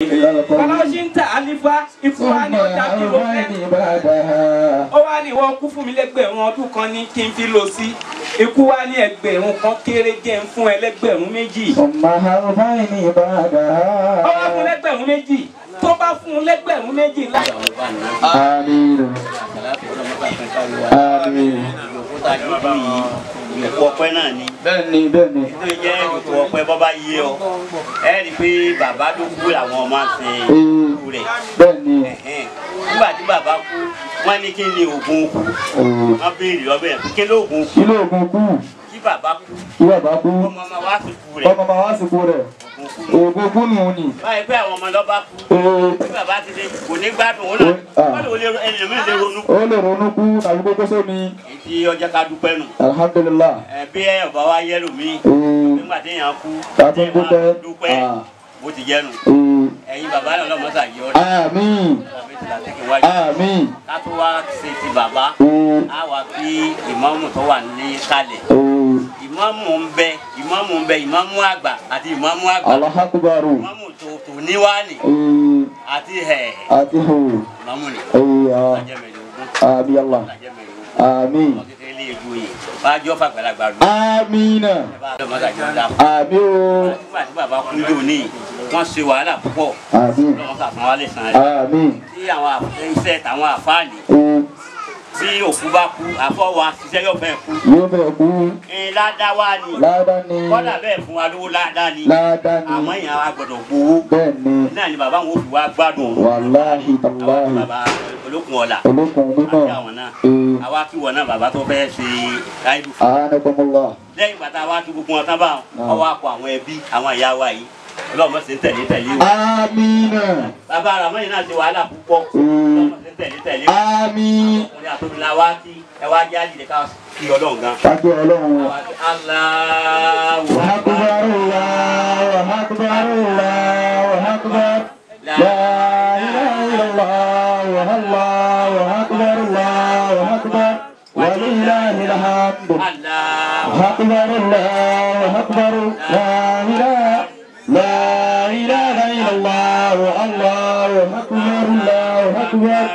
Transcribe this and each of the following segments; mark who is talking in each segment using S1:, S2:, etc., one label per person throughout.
S1: Kọ́lọ́ṣíńtà Alifa ikú wa ní ọjà kí ló fẹ́. Ó wá ní ìwọ kú fún mi lẹ́gbẹ̀rún ọdún kan ní kí n fi lò sí. Ikú wa ní ẹgbẹ̀rún kan kéré jẹ́ ń fún ẹ lẹ́gbẹ̀rún méjì. Ó wá fún lẹ́gbẹ̀rún méjì. Tó bá fún lẹ́gbẹ̀rún méjì láì.
S2: Àmín. Àmín.
S3: Ìkú ọpẹ́ náà ni.
S2: Bẹ́ẹ̀ni bẹ́ẹ̀ni.
S3: Tó jẹ́ ìkú ọpẹ́ bọ́ bá yé ọ. Ẹ rí i pé bàbá tó kú làwọn ọmọ ṣe ikú rẹ̀.
S2: Bẹ́ẹ̀ni.
S3: Nígbà tí bàbá kú, wọ́n ní kí ni oògùn kú. Wọ́n béèrè lọ́bẹ̀ yẹn kí ló oògùn kú.
S2: Kí ló oògùn kú?
S3: Kí bàbá kú.
S2: Kí bàbá kú.
S3: Ọmọ ọmọ wa sì kú rẹ̀.
S2: Ọmọ ọmọ wa sì kú rẹ̀. Oògùn kú nù ní.
S3: Báyìí pé àwọn ọmọ lọ́ba kú. Bí bàbá ti dé kò ní gbádùn ó náà. Wọ́n lè ẹlòmíì lè ronú kú.
S2: Ó lè ronú kú tàbí kókó sómi.
S3: Èyí ọjọ́ ká dúpẹ́ nù.
S2: Alhamdulillah.
S3: Ẹ bí ẹ ọba wa yẹ lómi. Nígbà tí èèyàn kú.
S2: Tàbí dúpẹ́.
S3: Dúpẹ́ bó ti jẹ́ nù. Ẹ̀yin bàbá náà lọ́mọ sàyẹ́ ọ́.
S2: Àmín. Àmín.
S3: Ká tó wá ṣe ti bàbá. Á wá kí ìmáàmù tó wà ní kalẹ̀. Ìmáàmù ń bẹ, ìmáàmù ń bẹ, ìmáàmù àgbà àti ìmáàmù àgbà.
S2: Allahu Akbar.
S3: Ìmáàmù tó níwá ni. Àti hẹ̀.
S2: Àti hù.
S3: Ìmáàmù ni. Ọ̀làjẹ́ mẹ́rin ogún.
S2: Àmín Allah.
S3: Ọ̀làjẹ́ mẹ́rin ogún.
S2: Àmín.
S3: Ọmọ kékeré lè ju yìí. Bájọ́ fàgbàlagbà lù.
S2: Àmín.
S3: Àmín
S2: o.
S3: Nígbà tí bàbá kú jò ní, wọ́n ṣe wàhálà púpọ̀.
S2: Àmín.
S3: Lọ́wọ́ sàfún wa lè san rẹ̀.
S2: Àmín.
S3: Tí àwọn iṣẹ́ tàwọn àfáàní. Tí òkú bá kú, àfọwà ṣiṣẹ́ yóò fẹ́ kú.
S2: Yóò fẹ́ kú.
S3: Ládá wá ni.
S2: Ládá ni.
S3: Kọ́dà bẹ́ẹ̀ fún wa lówó ládá ni.
S2: Ládá ni.
S3: Àmọ́ èèyàn wa gbọ́dọ̀ gbowó.
S2: Bẹ́ẹ̀ ni.
S3: Náà ni bàbá wọn ò fi wá gbádùn.
S2: Wàláhì tàláhì.
S3: Bàbá olókun ọ̀la.
S2: Olókun mímọ́.
S3: Àti àwọn náà. Àwa kí wọn náà bàbá tó fẹ́ ṣe ráìdù fún.
S2: Anakumullah.
S3: Lẹ́yìn ìgbà tá a wá kí gbogbo wọn tán bá wọn wá kọ àwọn ẹbí àwọn ìyá wa yìí. Ọlọ́run ṣe ń tẹ̀lé tẹ̀lé o.
S2: Àmín.
S3: Bàbá Ramoni náà ṣe wàhálà púpọ̀. Ọlọ́run ṣe ń tẹ̀lé tẹ̀lé o.
S2: Àmín.
S3: Ọkùnrin àtòmílà wá kí ẹ wá jẹ́ àjìlẹ̀ ká kí Ọlọ́run gan.
S2: Ká kí Ọlọ́run.
S3: Allahu
S2: Akbar, Allahu Akbar, Allahu Akbar. La ilaha illallah, Allahu Akbar, Allahu Akbar. Wa lillahil hamd.
S3: Allahu
S2: Akbar, Allahu Akbar. La ilaha. La ilaha illallah, Allahu akbar, Allahu akbar,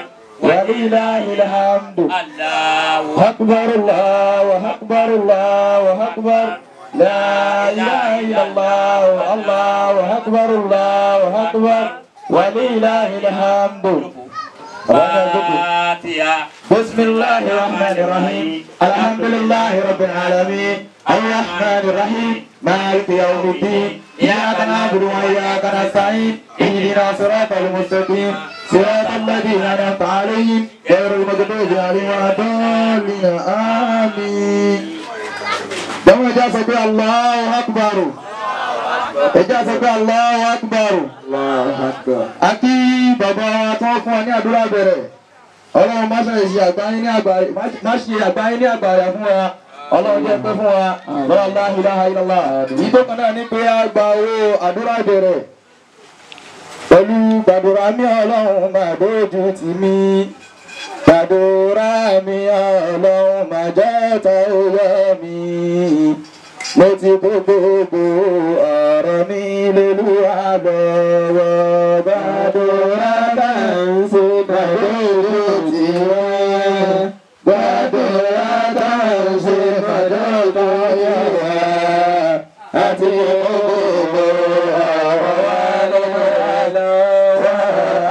S2: wa lillahil hamd.
S3: Allahu
S2: akbar, Allahu akbar, Allahu akbar. La ilaha illallah, Allahu akbar, Allahu akbar, wa lillahil hamd.
S3: Fatiha.
S2: Bismillahir rahmanir rahim. Alhamdulillahi rabbil alamin. Arrahmanir rahim. Maliki yawmiddin. إياك نعبد وإياك نستعين اهدنا صراط المستقيم صراط الذين أنعمت عليهم غير المغضوب عليهم ولا الضالين آمين. Jọ̀wọ́ ẹ jẹ́ sọ pé Allahu Akbar. Ẹ jẹ́ sọ pé Allahu Akbar. Àti bàbá wa tí wọ́n fún wa ní àdúrà bẹ̀rẹ̀. Ọlọ́run má ṣe àgbáyé ní àgbàyà fún wa. Ọlọ́run jẹ́ pé fún wa lọ́wọ́ la ilaha illallah. Yìí tó kan náà ní pé a gba owó àdúrà bẹ̀rẹ̀ pẹ̀lú gbàdúrà mi Ọlọ́run máa dójú tì mí. Gbàdúrà mi Ọlọ́run máa jẹ́ ta oyè mi. Mo ti kó gbogbo ọ̀rọ̀ mi lélúwa lọ́wọ́. Gbàdúrà bá ń ṣe gbàdúrà tì wá. Gbàdúrà bá ń ṣe gbàdúrà yẹ wá. Àti gbogbo ọ̀rọ̀ wa lọ́wọ́ lọ́wọ́.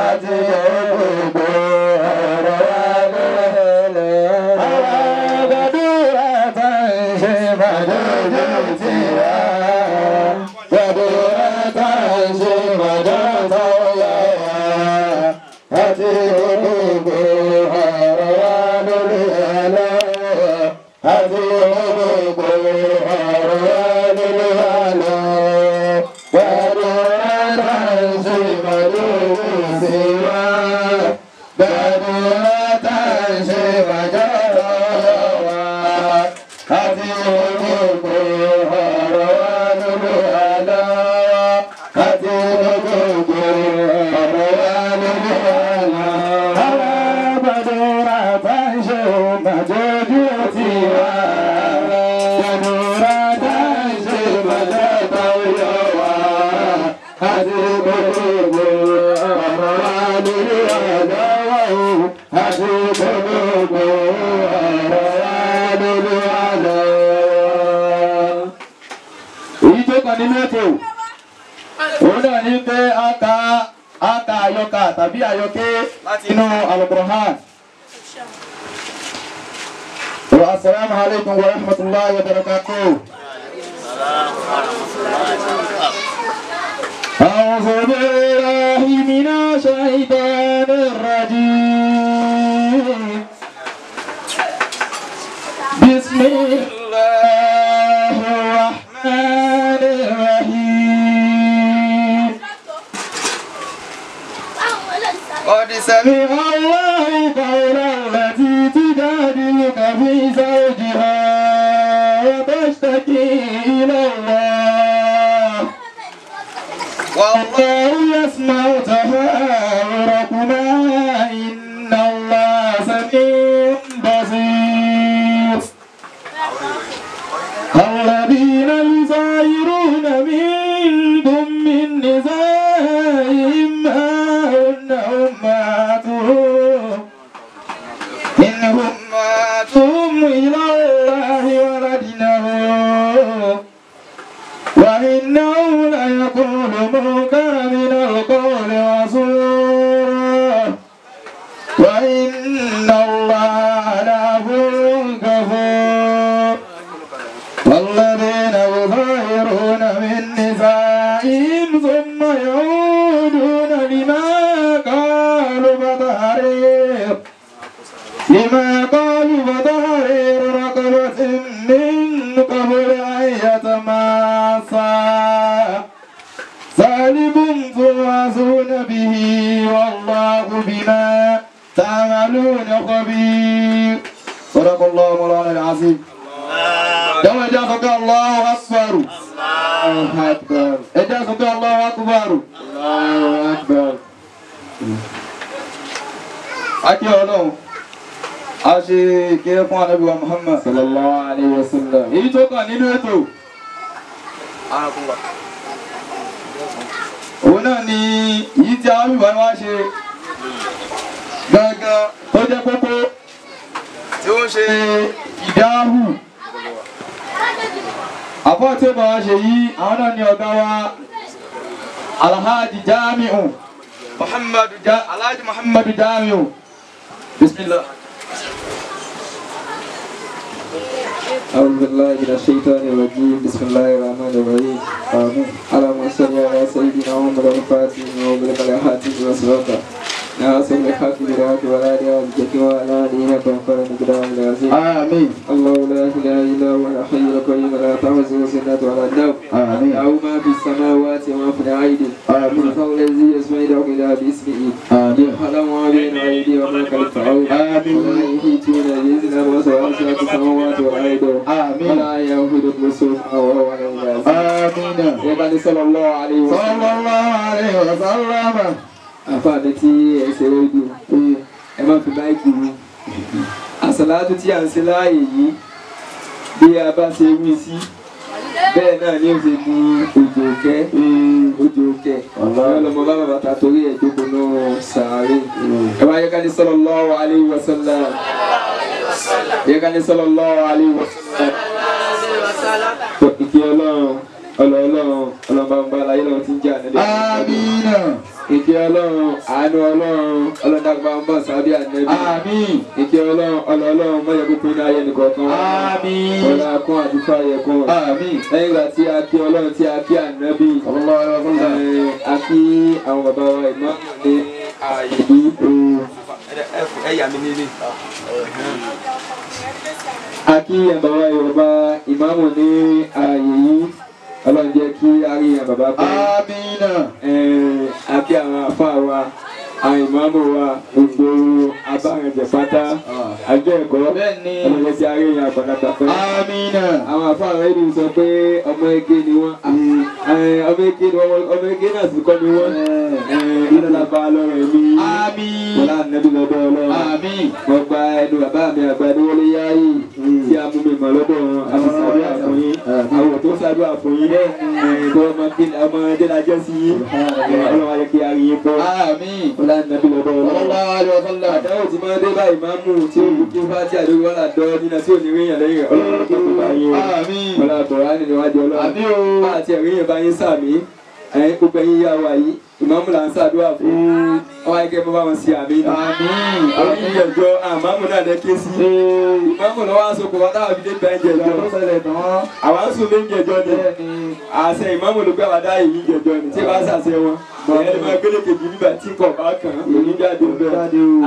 S2: Àti gbogbo ọ̀rọ̀ wa lọ́wọ́ lọ́wọ́. Gbàdúrà bá ń ṣe gbàdúrà tì wá. Gbàdúrà bá ń ṣe gbàdúrà yẹ wá. Àti gbogbo ọ̀rọ̀ wa lọ́wọ́ lọ́wọ́. Àti gbogbo ọ̀rọ̀ wa lọ́wọ́ lọ́wọ́. Gbàdúrà bá ń ṣe gbàdúrà tì wá. Gbàdúrà bá ń ṣe gbàdúrà yẹ wá. Àti gbogbo ọ̀rọ̀ wa lọ́wọ́ lọ́wọ́. Àti gbogbo ọ̀rọ̀ wa lọ́wọ́ lọ́wọ́. Àwọn gbàdúrà bá ń ṣe gbàdúrà tì wá. Gbàdúrà bá ń ṣe gbàdúrà yẹ wá. Àti gbogbo A ka àyọkà tàbí àyọké láti inú Al-Qur'an. Wa assalamu alaikum wa rahmatullahi wa barakatuh. أعوذ بالله من الشيطان الرجيم. بسم الله الرحمن الرحيم. قد سمع الله قول التي تجادلك في زوجها وتشتكي إلى الله والله يسمع تحاوركما إن الله سميع بصير. الذين يظاهرون منكم من نسائهم ما هن أمهاتهم إن أمهاتهم إلى الله ولدنهم وإنه ليقول منكر من القول وزورا وإن الله لعفو غفور. والذين يظاهرون من نسائهم ثم يعودون لما قالوا فتحرير رقبة من قبل أن يتماسا ذلكم توعظون به والله بما تعملون خبير. صدق الله مولانا العظيم. جمع جاسك الله أكبر. الله أكبر. جاسك الله أكبر. الله أكبر. Akí Ọlọ́run, a ṣe ìkẹ́ fún Ànábì wa Muhammad sallallahu alayhi wa sallam. Èyí tó kàn nínú ètò òun náà ni èyí tí àwọn ìwà wá ṣe gangan tó jẹ́ kókó tí ó ń ṣe ìdáhù. Àfọ́ tí ó bá wá ṣe yìí, àwọn náà ni ọ̀gá wa Alhaji Jamiu Muhammadu Alhaji Muhammadu Jamiu. Bismillah.
S4: أعوذ بالله من الشيطان الرجيم. بسم الله الرحمن الرحيم. آمين. اللهم صل على سيدنا محمد الفاتح وبلغ الحاتم وسبق ناصر الحق بالحق ولا يهديك ولا دينك وفرد العظيم.
S2: آمين.
S4: الله لا إله إلا هو الحي القيوم لا تأخذه سنة ولا نوم.
S2: آمين.
S4: له ما في السماوات وما في الأرض.
S2: آمين.
S4: هو الذي يسمع إلى باسمه.
S2: آمين.
S4: يعلم ما بين أيديهم وما خلفهم.
S2: آمين.
S4: ولا يحيطون به وسع السماوات والأرض.
S2: آمين.
S4: ولا يؤوده حفظهما وهو العلي العظيم.
S2: آمين.
S4: يبقى صلى الله عليه وسلم.
S2: صلى الله عليه وسلم.
S4: Àfààní tí ẹ ṣe rédíò ẹ má fi báìkì wí. Àsàlátù tí à ń ṣe láàyè yìí bí a bá ṣe wí sí bẹ́ẹ̀ náà ni ó ṣe di òjò òkè òjò òkè ọlọ́mọ bá bàbá ta torí ẹ̀ jókòó náà sàárè. Ẹ bá yẹ ká ní sallallahu alaihi wasallam. Yẹ ká ní sallallahu alaihi wasallam. Ìkí Ọlọ́run ọlọ́run ọlọ́mọba aláyé lọ́wọ́ tí ń jà nílé.
S2: Àmín.
S4: Ìkẹ́ Ọlọ́run àánú Ọlọ́run ọlọ́dàgbà ń bọ̀ sábẹ́ ànẹ́bí.
S2: Àmín.
S4: Ìkẹ́ Ọlọ́run ọlọ́run mọ̀jẹ̀ kó pinnu ayé nìkọ̀ọ̀kan.
S2: Àmín.
S4: Ọlá kún àti fàyẹ̀ kún.
S2: Àmín.
S4: Lẹ́yìn ìgbà tí a kí Ọlọ́run tí a kí ànẹ́bí. A kí àwọn bàbá wa ìmáàmù ní ààyè yìí.
S1: Ẹ yà mí nílé.
S4: A kí bàbá Yorùbá ìmáàmù ní ààyè yìí. Ọlọ́run jẹ́ kí a rí yàn bàbá pẹ́.
S2: Àmín.
S4: A kí àwọn àfáà wa, àwọn ìmáàmù wa, gbogbo abáranjẹ pátá, àjọ ẹ̀kọ́, Ọlọ́run jẹ́ kí a rí yàn àgbàlagbà pẹ́.
S2: Àmín.
S4: Àwọn àfáà rẹ̀ ní sọ pé ọmọ eke ni wọ́n, ọmọ eke ni wọ́n, ọmọ eke náà sì kọ́ ni wọ́n. Ọlọ́lá lọ́rọ̀ mi.
S2: Àmín.
S4: Ọlá nẹ́bí lọ́dọ̀ Ọlọ́run.
S2: Àmín.
S4: Mo gba ẹnu bàbá mi àgbà ní wọlé yáyì tí a mú mi mọ̀ lọ́dọ̀ wọn. A sì ṣàdúrà fún yín. Àwọn tó ṣàdúrà fún yín. Tó ọmọdé la jẹ́ sí yín. Ọlọ́run á jẹ́ kí a rí yín pẹ́.
S2: Àmín.
S4: Ọlá nẹ́bí lọ́dọ̀ Ọlọ́run.
S2: Sallallahu
S4: Àdáwò tí máa dé báyìí máa mú tí ó kú kí ó bá tí àdókò wọn àdọ́ nínú tí ò ní rí yàn lẹ́yìn rẹ̀. Ọlọ́run tó kó bá yín o.
S2: Àmín.
S4: Ọlá àbọ̀rá nínú iwájú Ọlọ́run.
S2: Àmín o.
S4: Bá àti ẹ̀rí yẹn bá yín sàmí. Ẹ̀yin gbogbo ẹ̀yin yá wa yìí. Ìmáàmù là ń ṣàdúrà fún. Wọ́n á kẹ́ bọ́ bá wọn ṣe àmì ni. Àwọn ìjẹ̀jọ́ àmàmù náà lẹ́ ké sí. Ìmáàmù lọ́wọ́ aṣọ kò wá táwọn fi dé bẹ́ẹ̀ jẹ̀jọ́. Àwọn aṣọ mi ń jẹ̀jọ́ ni. Àṣẹ ìmáàmù ló gbé àwàdá yìí jẹ̀jọ́ ni. Tí bá ṣàṣẹ wọn. Ẹni máa gbélé kejì nígbà tí kò bá kàn án òní jáde bẹ́ẹ̀.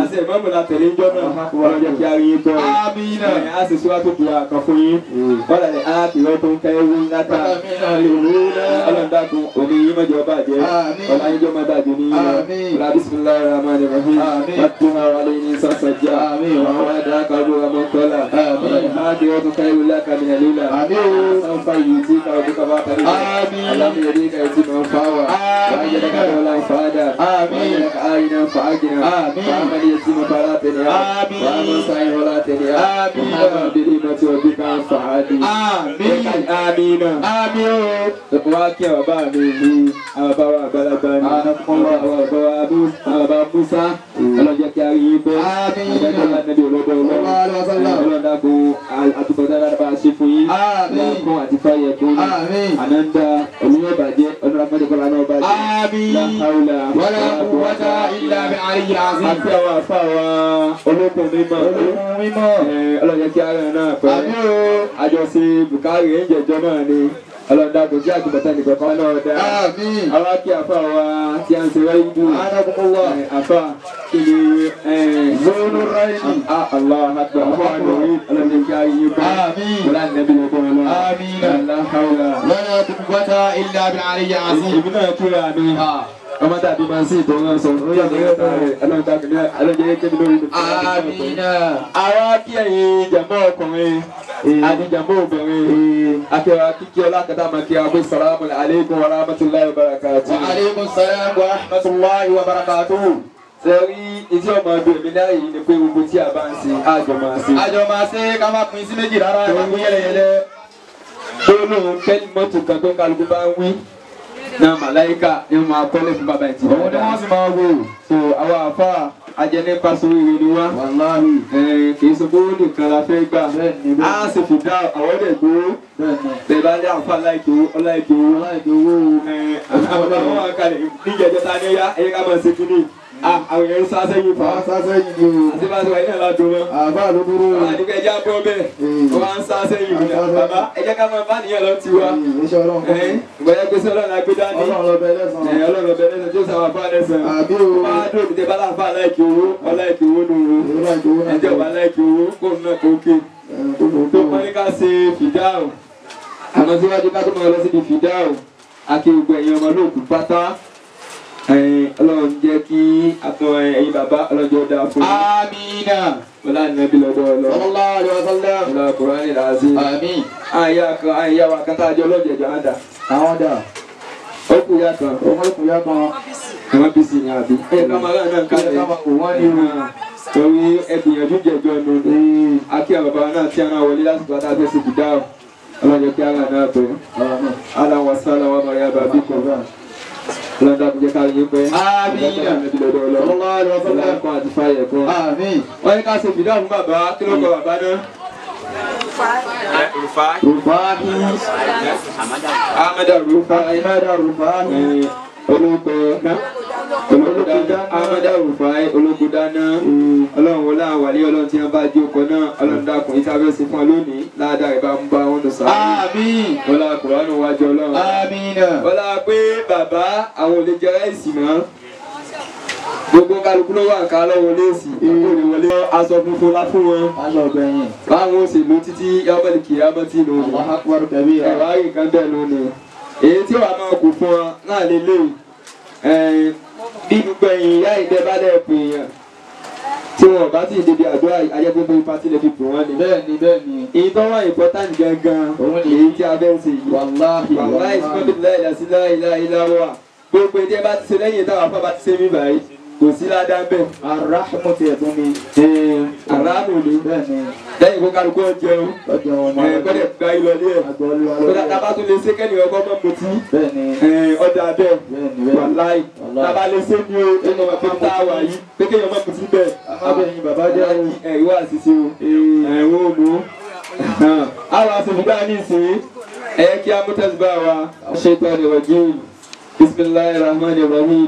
S4: Àṣẹ ìmáàmù la tẹ̀lé ńjọ́ náà. Wọ́n jẹ́ kí a rí yín tọ́. Ẹ̀ á sì síwájú tó wà kan fún yín. Wọ́n lálẹ́ á kì í tó ń kẹ́ ewu ńlá tá. Ọlọ́run dákun òní yín mọ̀jọ́ bàjẹ́. Ọlá yín jọ́ máa bàjẹ́ ní yín lọ. Ọlá bismillahir rahmanir rahim. Wàtúhà wàlẹ́ ní sàṣàjà. Àwọn àdàkà ló wà mọ́tọ́lá. Àti àwọn àfa wa olókùn mímọ́ ọlọ́jẹ́ kí ara náà pẹ́ àjọṣe Bùkárì ẹ̀ńjẹ̀jọ́ náà ni ọlọ́dàgbò tí àgùnbọ̀tà nìkan kan náà dá àwa kí àfa wa tí a ń ṣe wáyé dùn àfa kí ni
S2: Zonu Raini.
S4: Allah akbar ọlọ́jẹ́ kí ara yín bá wọlé ànábì lọ́dọ̀ ọlọ́run la hawla
S2: wala quwwata illa bi'aliyyil azim.
S4: Èmi náà kíra mi ọmọ tàbí máa ń sí ìtọ́ náà sọ ọlọ́jẹ́ kébí lórí mi. Àwa kí ẹ̀yin jàmbá ọkùnrin àti jàmbá obìnrin akẹ́wà kíkí ọlákàtà máa kí wa pé salamu aleykum wa rahmatulahi wa barakatuh.
S2: Wa aleykum salam wa rahmatulahi wa barakatuh.
S4: Sẹ́rí etí ọmọ ọdún èmi láàyè ni pé gbogbo tí a bá ń ṣe àjọ máa ṣe.
S2: Àjọ máa ṣe ká má pín sí méjì rárá ká pín yẹlẹyẹlẹ.
S4: Gbólóhùn kẹ́lí mọ́tò kan tó kálukú bá ń wí náà màláíkà ni wọ́n máa kọ́lé fún bàbá ìtì.
S2: Òun ni wọ́n sì máa wò.
S4: So àwọn àfa ajẹnipa sórí ire ni wá.
S2: Wàláhì.
S4: Kì í sọ pé ó nìkan la fẹ́ gbà. A sì fi dá àwọn ọ̀dẹ̀ gbowó. Bẹ́ẹ̀ bá lé àfa láìkè owó ọláìkè owó.
S2: Láìkè owó.
S4: Àwọn bàbá wọn kalẹ̀ níjẹ̀jọ́ ta ni ó yá ẹ̀yẹ ká máa ṣe kínní. Àwọn èèyàn ń sá sẹ́yìn fa.
S2: Sá sẹ́yìn ni o.
S4: Àti bá a ṣe wà ní àlá dùn wọn.
S2: Àbá ló dúró.
S4: Àdìgbò ẹja bọ́ bẹ́ẹ̀. Wọ́n á ń sá sẹ́yìn mi. Bàbá ẹ jẹ́ ká máa bá nìyẹn lọ tiwa.
S2: Iṣẹ́ Ọlọ́run kọ́.
S4: Ìgbà yẹn pèsè Ọlọ́run la gbé dání.
S2: Ọlọ́run lọ bẹ lẹ́sàn.
S4: Ọlọ́run lọ bẹ lẹ́sàn tí ó sàwọn àfa lẹ́sàn.
S2: Àbí o.
S4: Wọ́n á dùn òbí bá láǹfà láìkì owó ọláìkì owó nù owó. Ẹjẹ́ ọba láìkì owó kó náà kó ké. Tó pọ́n ní ká ṣe fìdáù. Àmọ́ síwájú ká tó máa lọ síbi fìdáù. Akí gbogbo ẹ̀yin ọmọ olóòkú pátá. Ọlọ́run jẹ́ kí àtọ̀ ẹ̀yin bàbá ọlọ́jọ́ dáa fún yín.
S2: Amina.
S4: Ọlá nàbí lọ́dọ̀ ọlọ́.
S2: Sallallahu alaihi wasallam.
S4: Ọlá Kùránì làásì.
S2: Àmín.
S4: Àyà kan àyà wa kan tá a jọ ọlọ́jẹ̀jọ́ á dà.
S2: Àwọn dà.
S4: Ó kù ya kan.
S2: Ó kù ya kan.
S4: Àwọn bísí ni àbí. Ẹ ká máa rán náà kálẹ̀.
S2: Ẹ ká máa wò wọ́n ní o.
S4: Torí ẹ gbìyànjú jẹ̀jọ́ nù. Akí àwọn bàbá náà tí a náà wọlé lásìkò àtàfẹ́ sí fìdá ọlọ́jọ́ kí ara náà pẹ́. Aláwọ̀ sálà wà mọ̀rẹ́ àbàbí kan. Lọ́dọ̀ àbújá ká yín pẹ́.
S2: Àmín. Àmín.
S4: Wọ́n ní ká ṣe fìdá fún bàbá kí ló kọ bàbá náà? Rufai.
S2: Rufai.
S4: Ahmada Rufai.
S2: Ahmada Rufai.
S4: Olóko náà. Ahmada Rufai olóko dáná. Ọlọ́run wọlé àwọn wàlẹ́ ọlọ́run tí wọ́n bá jí ọkọ̀ náà. Ọlọ́run dákun ìtàbẹ̀ sí fún ọ lónìí. Ládàá rẹ̀ bá ń bá wọn lọ sáré.
S2: Àmín.
S4: Wọlé Kùránì wájú ọlọ́run.
S2: Àmín.
S4: Wọlé pé bàbá àwọn ò lè jẹ ráìsì mọ́. Gbogbo kálukú ló wà ká lọ́wọ́ léèsì. Kò lè wọlé aṣọ funfun lá fún wọn.
S2: Aṣọ ọ̀gbẹ̀yìn.
S4: Báwọn ò sì lò títí yábọ̀lì kìyàmọ́ tí lò ní.
S2: Allahu akbar kabira.
S4: Ẹ̀rọ ayé kan bẹ́ẹ̀ ló ní. Èyí tí wàá máa kù fún ọ náà lè lè bí gbogbo ẹ̀yìn ìyá ìdẹ́ bá lẹ̀ pè yàn tí wọn bá ti débi àdúrà ayẹ́gbẹ́gbẹ́ ipá tí lè fi pè wọ́n ni.
S2: Bẹ́ẹ̀ni bẹ́ẹ̀ni.
S4: Èyí tó wà important gangan
S2: Òun ni.
S4: èyí tí a fẹ́ ṣe yìí.
S2: Wàláhì.
S4: Wàláhì sọ́bìláì gbogbo ìdí ẹ bá ti ṣe lẹ́yìn táwọn afá bá ti ṣe mí báyìí kò sí ládàá bẹ́ẹ̀.
S2: Arahamu tiẹ̀ tún ni.
S4: Arahamu ni.
S2: Bẹ́ẹ̀ni.
S4: Lẹ́yìn kó kálukú jẹun.
S2: Ọjọ́ ọmọ
S4: Kọ́dẹ̀ gba ìlọlé ẹ̀.
S2: Àgbọ̀lú
S4: Kódà tábà tún lè ṣe kẹ́ni ọkọ mọ́ mutí.
S2: Bẹ́ẹ̀ni.
S4: Ọjà bẹ́ẹ̀.
S2: Bẹ́ẹ̀ni bẹ́ẹ̀ni.
S4: Wàláì. Tábà lè ṣe ni o. Ẹnu ọmọ pé tá a wà yìí. Pé kéèyàn mọ́ mutí bẹ́ẹ̀.
S2: Amábẹ̀yìn bàbá jẹ́ o.
S4: Ìwọ àṣìṣe o. Ẹ̀wọ̀n òmù. Àwọn àṣìṣe ní ìsìn. Ẹ kí a mú tẹ̀síbá wa. Ṣé tọ́ ni rọ̀jìn? Bismillahir Rahmanir Rahim.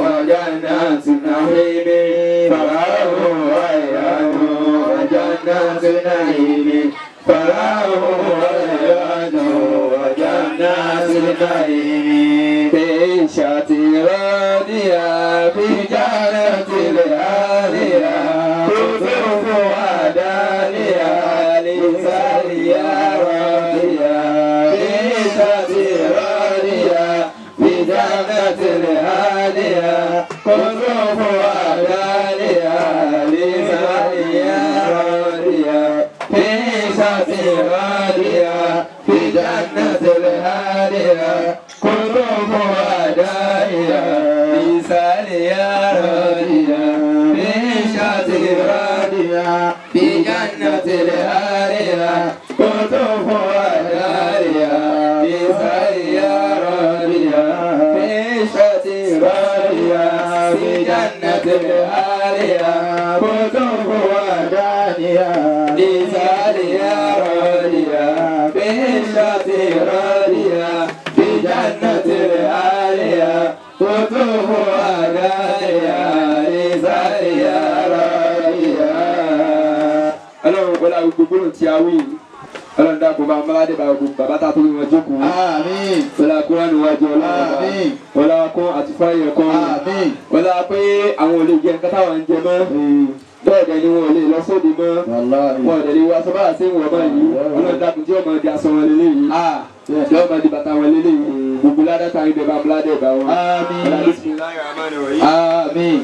S2: النعيم فراح وريان وجنات النعيم عيشة راضية في جنة العالية قطوفها دانية لسالية راضية عيشة راضية في جنة العالية قطوفها دانية لسالية راضية عيشة راضية في جنة العالية قطوفها دانية لسالية راضية عيشة راضية في جنة العالية قطوفها دانية لسالية راضية عيشة راضية في جنة العالية قطوفها دانية لسالية راضية عيشة راضية في جنة العالية قطوفها دانية لسالية راضية.
S4: Ọlọ́run wọlé gbogbo gbólóhùn tí a wí yìí. Ọlọ́run dákun bá ọmọládé bá gbogbo bàbá tá a tó rí wọn jókòó.
S2: Àmín.
S4: Wọlé akúránù wájú Ọlọ́run ọba.
S2: Àmín.
S4: Wọlé akún àti fáyẹ̀ kan.
S2: Àmín.
S4: Wọlé pé àwọn ò lè jẹ nǹkan táwọn ń jẹ mọ́. Bẹ́ẹ̀ dẹ̀ ni wọn ò lè lọ sóde mọ́.
S2: Wàláhì.
S4: Wọn ò dẹ̀ lè wọ aṣọ bá àṣẹ ìwọ̀n mọ́ yìí. Ọlọ́run dákun tí ọmọ di aṣọ wọn lélẹ́yìí. Tí ọmọ di bàtà wọn lélẹ́yìí. Gbogbo ládàá tá ibẹ̀ bá ọmọládé bá wọn.
S2: Àmín.
S4: Wọlé bismillahir rahmanir rahim.
S2: Àmín.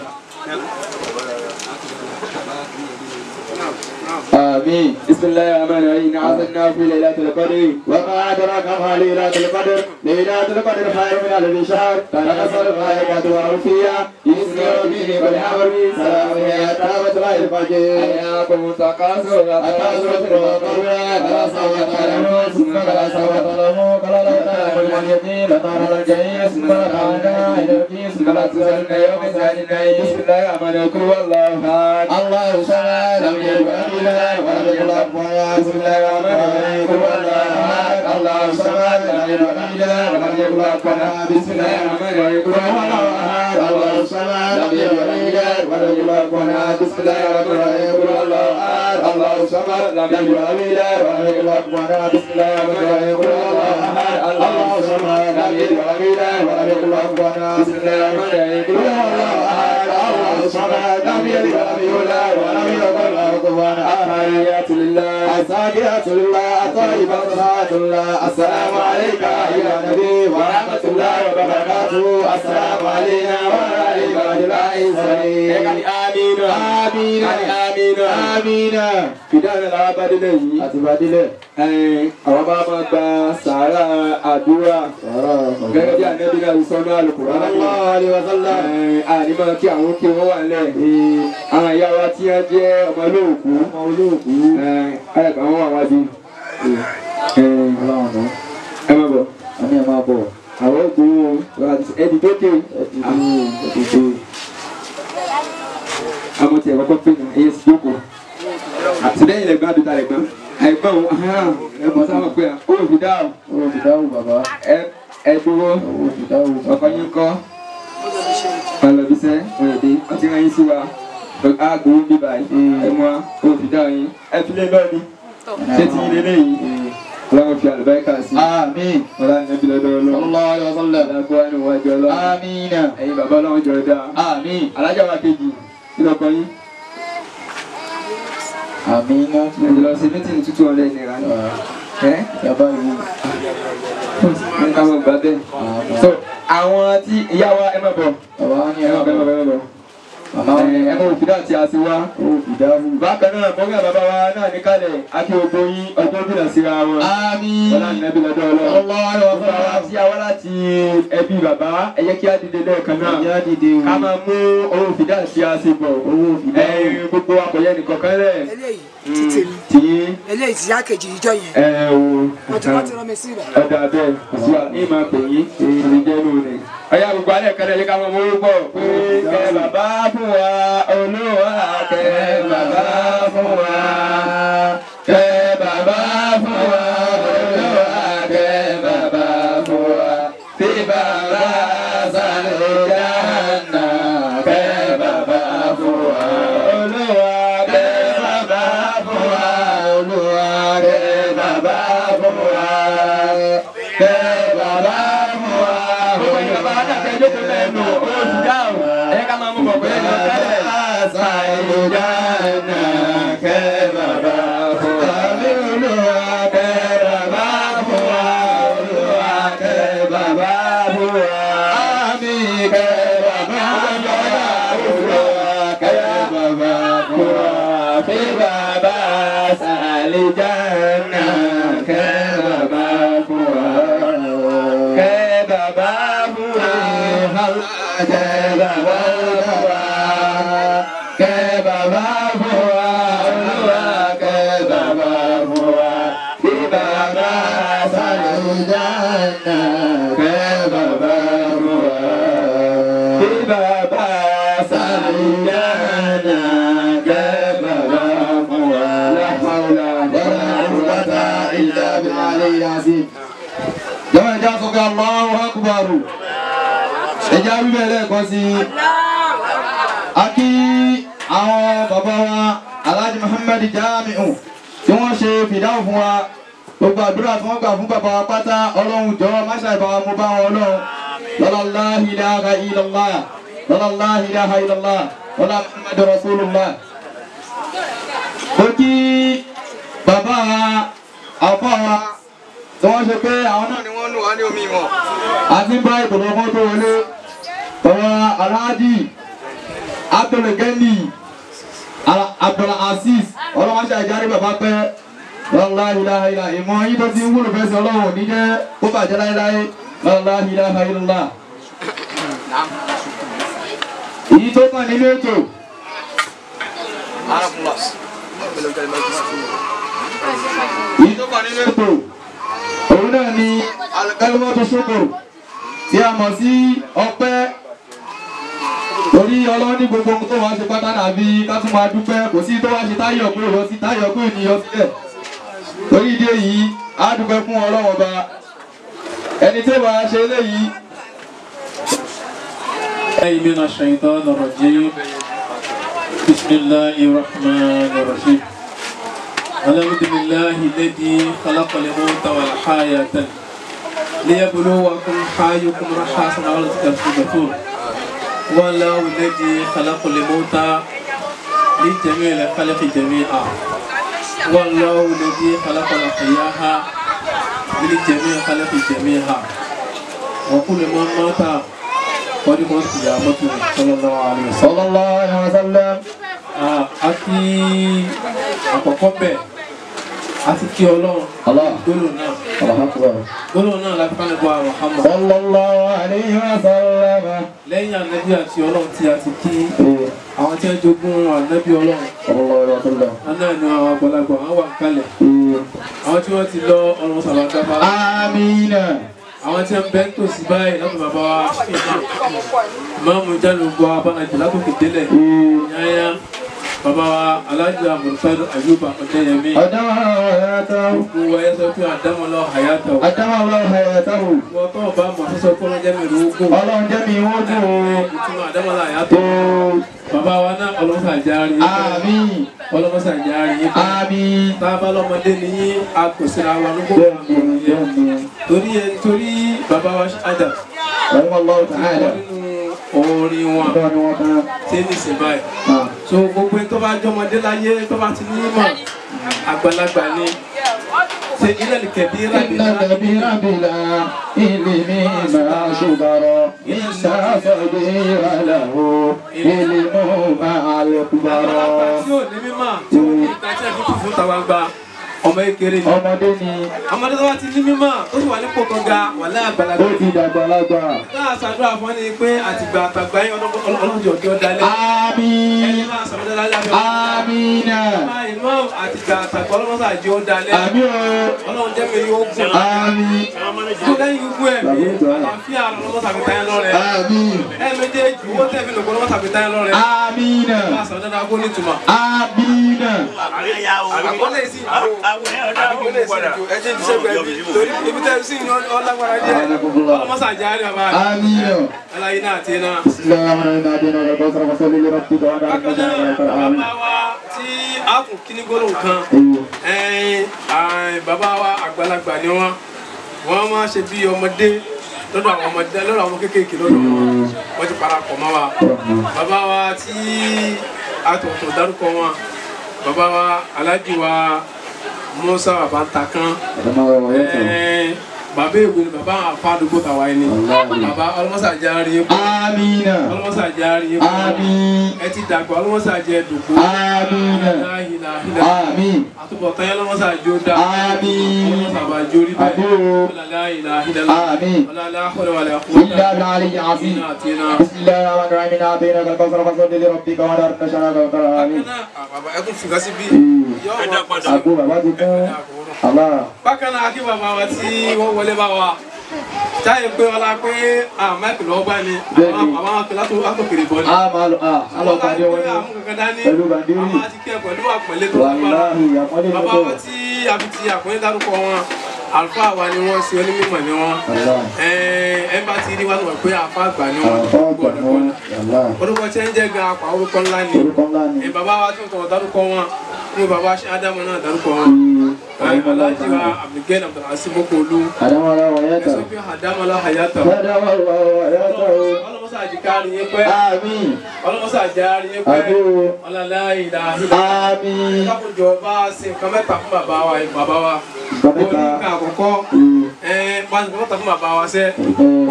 S2: آمين.
S4: بسم الله الرحمن الرحيم أنزلناه في ليلة القدر
S2: وما أدراك ما ليلة القدر ليلة القدر خير من ألف شهر تنزل الملائكة والروح فيها بإذن ربهم بالأمر سلام هي حتى مطلع الفجر
S4: ألهاكم التكاثر
S2: التكاثر فلا سوف تعلمون ثم كلا سوف تعلمون كلا لو تعلم اليتيم لطار الجحيم ثم لترون إلى الجحيم ثم
S4: لتسألن يومئذ عن النعيم بسم الله الرحمن الرحيم قل هو الله أحد
S2: الله الصمد لم يلد ولم يولد ولم يكن له كفوا أحد.
S4: بسم الله الرحمن الرحيم قل هو الله أحد الله الصمد لم يلد ولم يولد ولم يكن له كفوا أحد. بسم الله الرحمن الرحيم قل هو الله أحد الله الصمد لم يلد ولم يولد ولم يكن له كفوا أحد. بسم الله الرحمن الرحيم قل هو الله أحد الله الصمد لم يلد ولم يولد ولم يكن له كفوا أحد. بسم الله الرحمن الرحيم قل هو الله أحد الله الصمد لم يلد ولم يولد ولم يكن له كفوا أحد. بسم الله الرحمن الرحيم قل هو الله أحد الله الصمد لم يلد ولم يولد ولم يكن له كفوا أحد. التحيات لله
S2: الزاكيات لله الطيبات صلوات الله السلام عليك أيها النبي ورحمة الله وبركاته السلام علينا وعلى عباد الله الصالحين.
S4: آمين
S2: آمين
S4: آمين
S2: آمين.
S4: Fìdáhùn làwọn bá délé yìí.
S2: Àti bá délé.
S4: Àwọn bá máa gba sàárà àdúrà gẹ́gẹ́ bí ànábì náà sọ́nù Al-Qur'an.
S2: Sallallahu alaihi wasallam.
S4: Àní máa kí àwọn kí wọ́n wà nílẹ̀. Àwọn ìyá wa tí wọ́n jẹ́ ọmọ olóòkú.
S2: Ọmọ olóòkú.
S4: Ayọ̀kọ̀ àwọn wà wájú. Ẹ má bọ̀.
S2: Àní ẹ má bọ̀.
S4: Àwọn ògbówó ẹ̀dì tókè.
S2: Ẹ̀dì tókè.
S4: Àmọ́ tiẹ̀ kọ́kọ́ pè ní ẹ̀yẹ sì jókòó. Àtìlẹ́yìn lẹ̀gbọ́n àbíta lẹ̀gbọ́n. Ẹ̀gbọ́n ẹ̀gbọ́n sábà pé ó fi dáhùn.
S2: Ó fi dáhùn bàbá.
S4: Ẹ dúró.
S2: Ó fi dáhùn.
S4: Ọkọ yín kọ́. Ọlọ́bíṣẹ́ òyìnbí wọ́n ti rán yín sí wa. Aago ń bíbá yìí. Ẹ mú wa ó fi dáhùn yín. Ẹ fi lé lọ́ọ̀ni. Ṣé ti yín lélẹ́yìí? Ọlọ́run fi àlùbáríkà sí.
S2: Àmín.
S4: Ọlá ní ẹbí lọ́dọ̀ Ọlọ́run.
S2: Sallallahu alaihi wasallam.
S4: Ọlá kó wá ní ìwájú Ọlọ́run.
S2: Àmín.
S4: Ẹ̀yin bàbá Ọlọ́run jọ dáa.
S2: Àmín.
S4: Alájà wa kejì, kí ló kọ yín?
S2: Àmín.
S4: Ẹ lọ sí mítìnì tútù ọ̀lẹ́ ìnira ni. Ẹ́
S2: Bàbá yìí.
S4: ní ká mọ̀ gbà bẹ́ẹ̀. So àwọn tí ìyá wa ẹ má bọ̀.
S2: Bàbá ní
S4: Ẹ má bọ̀ ẹ má bọ̀ ẹ má bọ̀.
S2: Màmá wa ní
S4: Ẹ mọ̀ òfin náà tí a ti wá.
S2: Ó fi dáhùn.
S4: Bákan náà, mọ́gà bàbá wa náà ní kálẹ̀ àti ògbó yín ọjọ́ jìnnà síra wọn.
S2: Àmín.
S4: Ọlá ní ẹbí lọ́dọ̀ Ọlọ́run.
S2: Sallallahu alaihi
S4: Gbogbo àwa
S2: wasallam.
S4: tí a wá láti ẹbí bàbá ẹ jẹ́ kí á dìde lẹ́ẹ̀kan náà.
S2: Ìyá dìde o.
S4: Ká máa mú owó fìdá tí a ṣe bọ̀.
S2: Owó fìdá.
S4: Ẹ gbogbo akọ̀yẹ́ nìkan kan lẹ̀.
S5: Eléyìí ti tèmi,
S4: Tí
S5: eléyìí ti yá kejì ìjọ yẹn,
S4: ẹ o.
S5: wọ́n ti rán mi sí ibà.
S4: Ọ̀dà bẹ́ẹ̀ kò sí wa ní ìmọ̀ pè yín èyí jẹ́ nù ni. Ọ̀yá gbogbo alẹ́ kan náà yẹ ká máa mú owó pọ̀ pé kẹ bàbá fún wa Olúwa kẹ bàbá fún wa kẹ bàbá fún wa Olúwa kẹ bàbá fún wa tí bàbá sálẹ̀ jáná kẹ bàbá fún wa Olúwa kẹ bàbá fún wa
S2: sàlìjánà kẹ́ bàbá fún wa. Kẹ́ bàbá fún wa. Kẹ́ bàbá fún wa. Kẹ́ bàbá fún wa. Olúwa kẹ́ bàbá fún wa. Kí bàbá sàlìjánà kẹ́ bàbá fún wa. Kí bàbá sàlìjánà kẹ́ bàbá fún wa. La hawla wala quwwata illa billahi al-azim. Jọ̀wọ́ ẹja sọ pé Allahu Akbar. Ẹja wíbẹ̀ lẹ́ẹ̀kan sí i. A kí àwọn bàbá wa Alhaji Muhammad Jamiu tí wọ́n ṣe fìdáhùn fún wa. Gbogbo àdúrà tí wọ́n gbà fún bàbá wa pátá Ọlọ́run jọ̀ọ́ má ṣàì bá wa mú bá wọn Ọlọ́run. La ilaha illallah. La ilaha illallah. Wala Muhammadu Rasulullah. Mo kí bàbá wa àfọ́ wa tí wọ́n ṣe pé àwọn náà ni wọ́n lù wá ní omi ìmọ̀. Àti ń bá ìbòdó ọmọ tó wọlé. Bàbá Alhaji Abdulgani Abdulaziz ọlọ́wọ́n ṣe àjárí bàbá pẹ́. La ilaha illallah. Ìmọ̀ yín tó ti ń wúlò fẹ́sẹ̀ Ọlọ́run ní jẹ́ kó bàjẹ́ láéláé. La ilaha illallah. Èyí tó kàn nínú ètò. Èyí tó kàn nínú ètò. Òun náà ni al-kalimatu shukr tí a mọ̀ sí ọpẹ́. Torí Ọlọ́run ní gbogbo ohun tó wá ṣe pátá nàbí ká tún máa dúpẹ́, kò sí tó wá ṣe táyọ̀ pé òyọ sí táyọ̀ pé ènìyàn sílẹ̀. Torí ìdí èyí, á dúpẹ́ fún Ọlọ́run ọba. Ẹni tí ó bá ṣe eléyìí.
S6: من الشيطان الرجيم. بسم الله الرحمن الرحيم. الحمد لله الذي خلق الموت والحياة ليبلوكم حيكم رحاسا على تكسبون. والله الذي خلق الموت لجميع الخلق جميعا. والله الذي خلق الحياة لجميع الخلق جميعا. وكل من مات قد مات قيامته صلى الله عليه وسلم.
S2: صلى الله عليه وسلم.
S6: A kí àkọ́kọ́ bẹ̀ a ti kí Ọlọ́run gbólóhùn náà gbólóhùn náà láti fánà bọ́ Muhammad
S2: sallallahu alayhi wa sallam.
S6: Lẹ́yìn ànábì àti Ọlọ́run tí a ti kí àwọn tí wọ́n jogún ànábì Ọlọ́run aná ni àwọn àgbàlagbà wọn wà kalẹ̀ àwọn tí wọ́n ti lọ Ọlọ́run sàbàdàbà.
S2: Àmín.
S6: Àwọn tí wọ́n bẹ ń tòsí báyìí látọ̀ bàbá wa ìmáàmù Jálùgbọ́ abánajì látòkè délẹ̀ yáyá bàbá wa Alhaji Murtado Ayuba Ọdẹ́yẹmí. Gbogbo wa yẹ sọ pé àdámọ́lá hayatahu.
S2: Àdámọ́lá hayatahu.
S6: Wọ́n tọ́ ọba mọ̀ sísọ pé Ọlọ́run jẹ́ mi ìrúgùn.
S2: Ọlọ́run jẹ́ mi ìwọ́gùn.
S6: Ìtumọ̀ àdámọ́lá hayatahu. Bàbá wa náà Ọlọ́run ṣàjárí.
S2: Àmín.
S6: Ọlọ́run ṣàjárí.
S2: Àmín.
S6: Tá a bá lọ́mọdé ní yín a kò síra wa ní gbogbo torí ẹ torí bàbá wa Adam. Nínú orin wọn ṣé ní ìsìn báyìí. So gbogbo tó bá jọmọdé láyé tó bá ti ní mọ̀ àgbàlagbà ni. Ṣé ilẹ̀ kẹ̀bí rábìlà?
S2: Ilẹ̀ kẹ̀bí rábìlà ilmi máa ṣùgbọ́rọ̀ iná sọ̀dí ìrọ̀lẹ́wò ilmi máa lè kúbọ̀rọ̀.
S6: Àgbàlagbà tí ò ní mímọ̀ tí ò ní ìgbà tí a fi kú fún tàwa gba ọmọ kékeré ni.
S2: Ọmọdé ni.
S6: Ọmọdé tó bá ti ní mímọ̀ tó sì wà nípò tó ga wà láyé àgbàlagbà.
S2: Ó ti dàgbàlagbà.
S6: Náà ṣàdúrà fún ni pé àtìgbà àtàgbà yín ọlọ́jọ́ ọjọ́ dalẹ̀.
S2: Àmín.
S6: Ẹni máa sọ̀rọ̀ dalẹ̀ abẹ́.
S2: Àmín.
S6: Ìmọ̀ àtìgbà àtàgbà ọlọ́mọṣàjì ó dalẹ̀.
S2: Àmín o.
S6: Ọlọ́run jẹ́ mi yóò gùn.
S2: Àmín.
S6: Tó lẹ́yìn gbogbo ẹ̀mí àlàáfíà ọlọ́mọṣàfi táyé lọ́rẹ̀.
S2: Àmín.
S6: Ẹ méjèèjì owó tẹ̀ fi lògbó ọlọ́mọṣàfi táyé lọ́rẹ̀.
S2: Àmín.
S6: Máa sọ̀rọ̀ dáadáa kó nítumọ̀.
S2: Àmín.
S6: Àkọlé sí ibi tẹ́ sí ní ọlágbára díẹ̀ ọlọ́mọṣàjárí bàbá rẹ̀.
S2: Àmín.
S6: Aláyé náà ti iná.
S2: Bákan
S6: náà bàbá wa tí a kún kíní gbólóhùn kan bàbá wa àgbàlagbà ni wọ́n wọ́n máa ṣe bí ọmọdé lọ́dọ̀ àwọn ọmọdé lọ́dọ̀ àwọn kéékèèké lọ́dọ̀ wọn wọ́n ti parapọ̀ mọ́ wa. Bàbá wa tí a tọ̀tọ̀ dárúkọ wọn bàbá wa Alhaji wa Musa Babantakan Bàbá èwe ni bàbá àwọn afá àdúgbò tàwa ẹni. Bàbá ọlọ́mọ́sà jẹ́ àárín yín pẹ́.
S2: Amina.
S6: Ọlọ́mọ́sà jẹ́ àárín yín pẹ́.
S2: Àmín.
S6: Ẹ ti dàgbà ọlọ́mọ́sà jẹ́ dòkó.
S2: Amina. Àmín.
S6: Àtúbọ̀tán yẹn ọlọ́mọ́sà jẹ́ ó dáa.
S2: Àmín.
S6: Ọlọ́mọ́sà bá jẹ́ orí bẹ́ẹ̀.
S2: Àmín.
S6: La ilaha illallah.
S2: Àmín.
S6: La hawla wala quwwata
S2: إلا بالعلي العظيم. بسم الله الرحمن الرحيم إنا أعطيناك الكوثر فصل لربك وانحر إن شانئك هو الأبتر. آمين.
S6: Bàbá ẹ tún fi nǹkan síbí.
S2: Àgbo bàbá ti kún. Allah.
S6: Bákan náà kí bàbá wa tí wọ́n wọlé bá wa táyé pé ọlá pé àmàkì lọ́wọ́ bá ní àwọn àmàkì látòkèrè bọ́ ni.
S2: A máa lọ a lọ pàdé wọn ní pẹ̀lú bàndírì.
S6: Àwọn àti kí ẹ pẹ̀lú àpẹẹlẹ tó
S2: Wàláhì àpọ́nlé
S6: bàbá
S2: ló
S6: wa
S2: bọ̀.
S6: tí a fi ti àpọ́nlé dárúkọ wọn àlùfáà wa ni wọ́n ṣe onímọ̀ ni wọ́n. Ẹ bá ti rí wa sọ̀rọ̀ pé àfa àgbà ni wọ́n.
S2: Àfa àgbà ni wọ́n. Wàláhì.
S6: Orúkọ tí ń jẹ́ gan apá orúkọ ńlá ni.
S2: Orúkọ ńlá ni.
S6: Bàbá wa tó tọ̀ dárúkọ wọn ní bàbá Ádámù náà dárúkọ wọn. Alhaji wa Abdulgani Abdulhasi Bokolu.
S2: Adamala wayata.
S6: Ẹsọ pé Adamala hayata.
S2: Adamala wayata.
S6: Ọlọ́mọsá àjìkárí yín pẹ́.
S2: Àmín.
S6: Ọlọ́mọsá àjìkárí yín pẹ́.
S2: Àmín.
S6: Ọlọ́lá ìlàhí.
S2: Àmín.
S6: Kákòjọ bá a ṣe nǹkan mẹ́ta fún bàbá wa yìí, bàbá wa.
S2: Nǹkan mẹ́ta.
S6: Ó ní nǹkan àkọ́kọ́. Bá a ṣe nǹkan mẹ́ta fún bàbá wa sẹ́.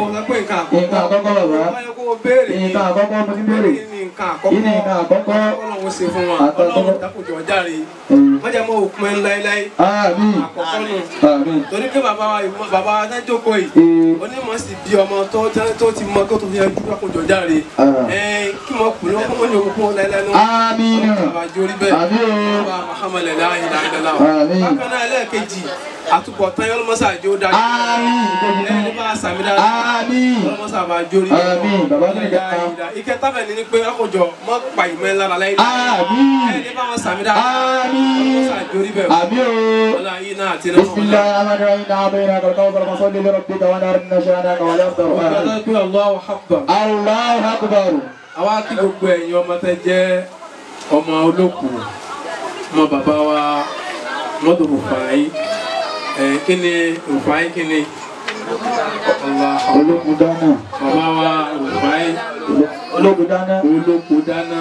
S6: Ó sọ pé nǹkan àkọ́kọ́.
S2: Nǹkan àkọ́kọ́ bàbá.
S6: Ó yẹ kó o béèrè.
S2: Nǹkan àkọ́kọ́ mo ti béèrè.
S6: Kí ni nǹkan àkọ́kọ́?
S2: Kí ni nǹkan àkọ́kọ́?
S6: Ọlọ́run ṣe fún wa. Ọlọ́run dákòjọ járe. Wọ́n jẹ́ mọ́ òkun ẹ̀ láéláé.
S2: Àmín.
S6: Àkọ́kọ́ nù.
S2: Àmín.
S6: Torí pé bàbá wa bàbá wa tán jókòó yìí. Onímọ̀ sì bí ọmọ tó ti mọ kó tó fi yanjú dákòjọ járe. Kí wọ́n kù ní wọ́n ní òkun láéláé náà.
S2: Àmín.
S6: Bàbá jórí bẹ́ẹ̀.
S2: Àmín.
S6: Bàbá Muhammad la ilaha illallah.
S2: Àmín.
S6: Bákan náà ẹlẹ́ẹ̀kejì àtúbọ̀tán yọlọmọsà jó dájú.
S2: Àmín.
S6: Ẹni bá sàmì dáadáa.
S2: Àmín.
S6: Yọlọmọsà bá jórí.
S2: Àmín. Bàbá tó ní ká.
S6: Ìkẹta bẹ̀ ni ni pé ọkọ̀jọ mọ́ pa ìmọ̀ ńlá la láyé.
S2: Àmín.
S6: Ẹni bá wọn sàmì dáadáa.
S2: Àmín.
S6: Yọlọmọsà jórí bẹ́ẹ̀.
S2: Àmín o.
S6: Ọlá yìí náà àti náà.
S2: بسم الله الرحمن الرحيم إنا أعطيناك الكوثر فصل لربك وانحر إن شانئك هو الأبتر. آمين.
S6: Allahu Akbar.
S2: Allahu Akbar.
S6: Àwa kí gbogbo ẹ̀yin ọmọ tẹ́ jẹ́ ọmọ olókùn ọmọ bàbá wa mọ́tò Rufai. Kí ni Rufai kí ni? Allah.
S2: Olókùn dáná.
S6: Bàbá wa Rufai.
S2: Olókùn dáná.
S6: Olókùn dáná.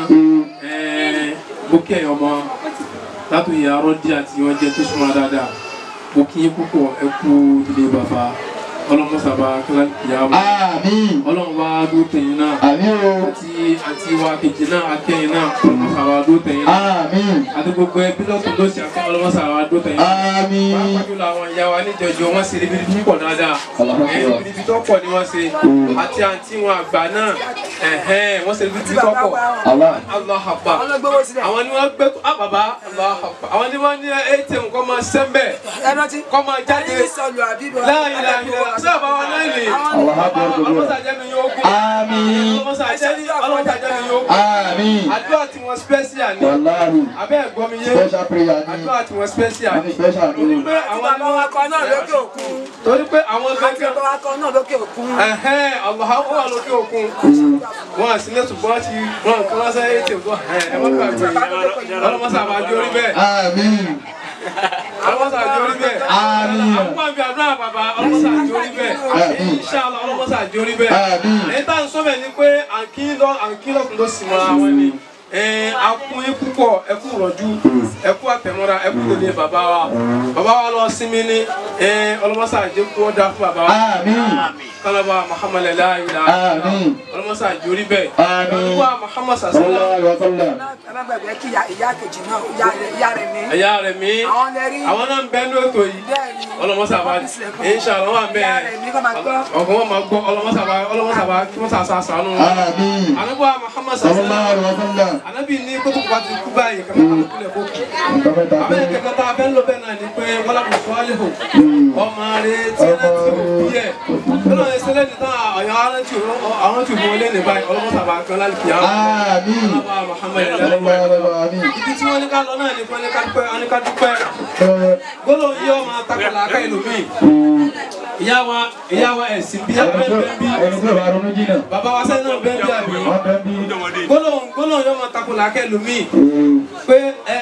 S6: Mo kí ẹ̀yin ọmọ látòyè arọ́dí àti wọ́n jẹ́ tó súnmọ́ dáadáa. Mo kí yín púpọ̀ ẹ kú ilé bàbá. Ọlọ́run sábà kílá ìyá wa.
S2: Àmín.
S6: Ọlọ́run wá dúró tẹ̀yìn náà.
S2: Àmín o.
S6: Àti wa kejì náà akẹ́yìn náà ọlọ́run sábà dúró tẹ̀yìn náà.
S2: Àmín.
S6: Àti gbogbo ẹbí lọ́tún lọ́sì àti ọlọ́run sábà dúró tẹ̀yìn náà.
S2: Àmín.
S6: Pàápàá jùlọ àwọn ìyá wa níjọjọ wọ́n ṣe ribiribi púpọ̀ dáadáa. Ribiribi tó pọ̀ ni wọ́n ṣe. Àti àǹtí wọn àgbà náà wọ́n ṣe ribiribi tó pọ̀. Allahu Akbar. Àwọn ni wọ́n gbé bàbá Allahu Akbar. Àwọn ni wọ́n ní ATM kọ́ máa sẹ́ńbẹ̀ kọ́ máa jáde. La ilaha illallah. Sábà wa náà lè. Ọlọ́mọsà jẹ́ mi yóò gùn.
S2: Àmín.
S6: Ọlọ́mọsà jẹ́ mi yóò gùn.
S2: Àmín.
S6: Àdúrà tí wọ́n special ni.
S2: Wàláhì.
S6: Abẹ́ ẹ̀gbọ́n mi yé.
S2: Special prayer ni.
S6: Àdúrà tí wọ́n special ni.
S2: Special ni.
S6: Torí pé àwọn
S5: Àti bàbá wa kan náà lókè òkun.
S6: Torí pé àwọn
S5: Àti
S6: gángan.
S5: bàbá wa kan náà lókè òkun.
S6: Ẹ̀hẹ́n, Allahu wà lókè òkun. Wọ́n àti ilé ṣùgbọ́n ti wọ́n kí wọ́n sẹ́yìn ètò ìgbọ́. Ẹ má gbàgbé. Ọlọ́mọsà bá jórí bẹ́ẹ̀.
S2: Àmín.
S6: Ọlọ́mọsà jórí bẹ́ẹ̀.
S2: Àmín.
S6: Àwọn àbí àdúrà bàbá ọlọ́mọsà jórí bẹ́ẹ̀.
S2: Àmín.
S6: Inshallah ọlọ́mọsà jórí bẹ́ẹ̀.
S2: Àmín.
S6: Èyí tá à ń sọ bẹ́ẹ̀ ni pé àǹkí lọ sí mọ́ra wọn ni. Akun yín púpọ̀, ẹ kú rọ̀jú, ẹ kú àtẹ̀mọ́ra, ẹ kú lòdì bàbá wa. Bàbá wa lọ sinmi ní ọlọ́mọsà jẹ́ kó dá fún bàbá wa.
S2: Àmín.
S6: Kálọ́bà Muhammad la ilaha.
S2: Àmín.
S6: Ọlọ́mọsà jórí bẹ́ẹ̀.
S2: Àmín.
S6: Olúwa Muhammad sàṣẹ́lá.
S2: Sallallahu alaihi wasallam.
S5: Ẹ má gbàgbé kí ìyá kejì náà ìyá rẹ̀ mí.
S6: Ẹ̀yà rẹ̀ mí.
S5: Àwọn lẹ rí.
S6: Àwọn náà ń bẹ ní ètò yìí.
S5: Bẹ́ẹ̀ni.
S6: Ọlọ́mọsà bá inshallah wà bẹ́ẹ̀.
S5: Ìyá rẹ̀ mí kọ́ máa gbọ́.
S6: Ọkàn wọn máa gbọ́ ọlọ́mọsà bá kí wọ́n sàṣà sànú wọn.
S2: Àmín.
S6: Ànábì Muhammad sàṣẹ́lá.
S2: Sallallahu alaihi wasallam.
S6: Ànábì ní kótó kó bá ti kú báyìí kàmá kàmá kúlẹ̀ kó kú.
S2: Nǹkan mẹ́ta
S6: Àbẹ́
S2: péré.
S6: kẹ̀kẹ́ tá a fẹ́ lò bẹ́ẹ̀ náà ni pé wọ́n lábùú sọ́ọ́lì hù. Ọmọ rẹ̀ tí ẹ̀ ti òbí ẹ̀. Lọ́nà ẹsẹ̀ lẹ́ni tán àwọn tí òbí wọlé ní báyìí ọlọ́mọsà bá kan lálùkì àwọn.
S2: Àmín.
S6: Ọlọ́mọ Muhammad
S2: Sallallahu alaihi wasallam. Àmín.
S6: Ibi tí wọ́n ní ká lọ náà ni wọ́n ní ká dúpẹ́. Gbólóhùn yìí ọmọ takọ̀lá aká ìlú mi. Ìyá wa ẹ̀sìn bí abẹ́ bẹ́ẹ̀ bí.
S2: Ẹni tí ò bá ronú jìnnà.
S6: Bàbá wa sẹ́yìn náà bẹ́ẹ̀ bí àbí.
S2: Wọ́n bẹ́ẹ̀ bí.
S6: Gbólóhùn yìí ọmọ takọ̀lá aká ìlú mi. Pé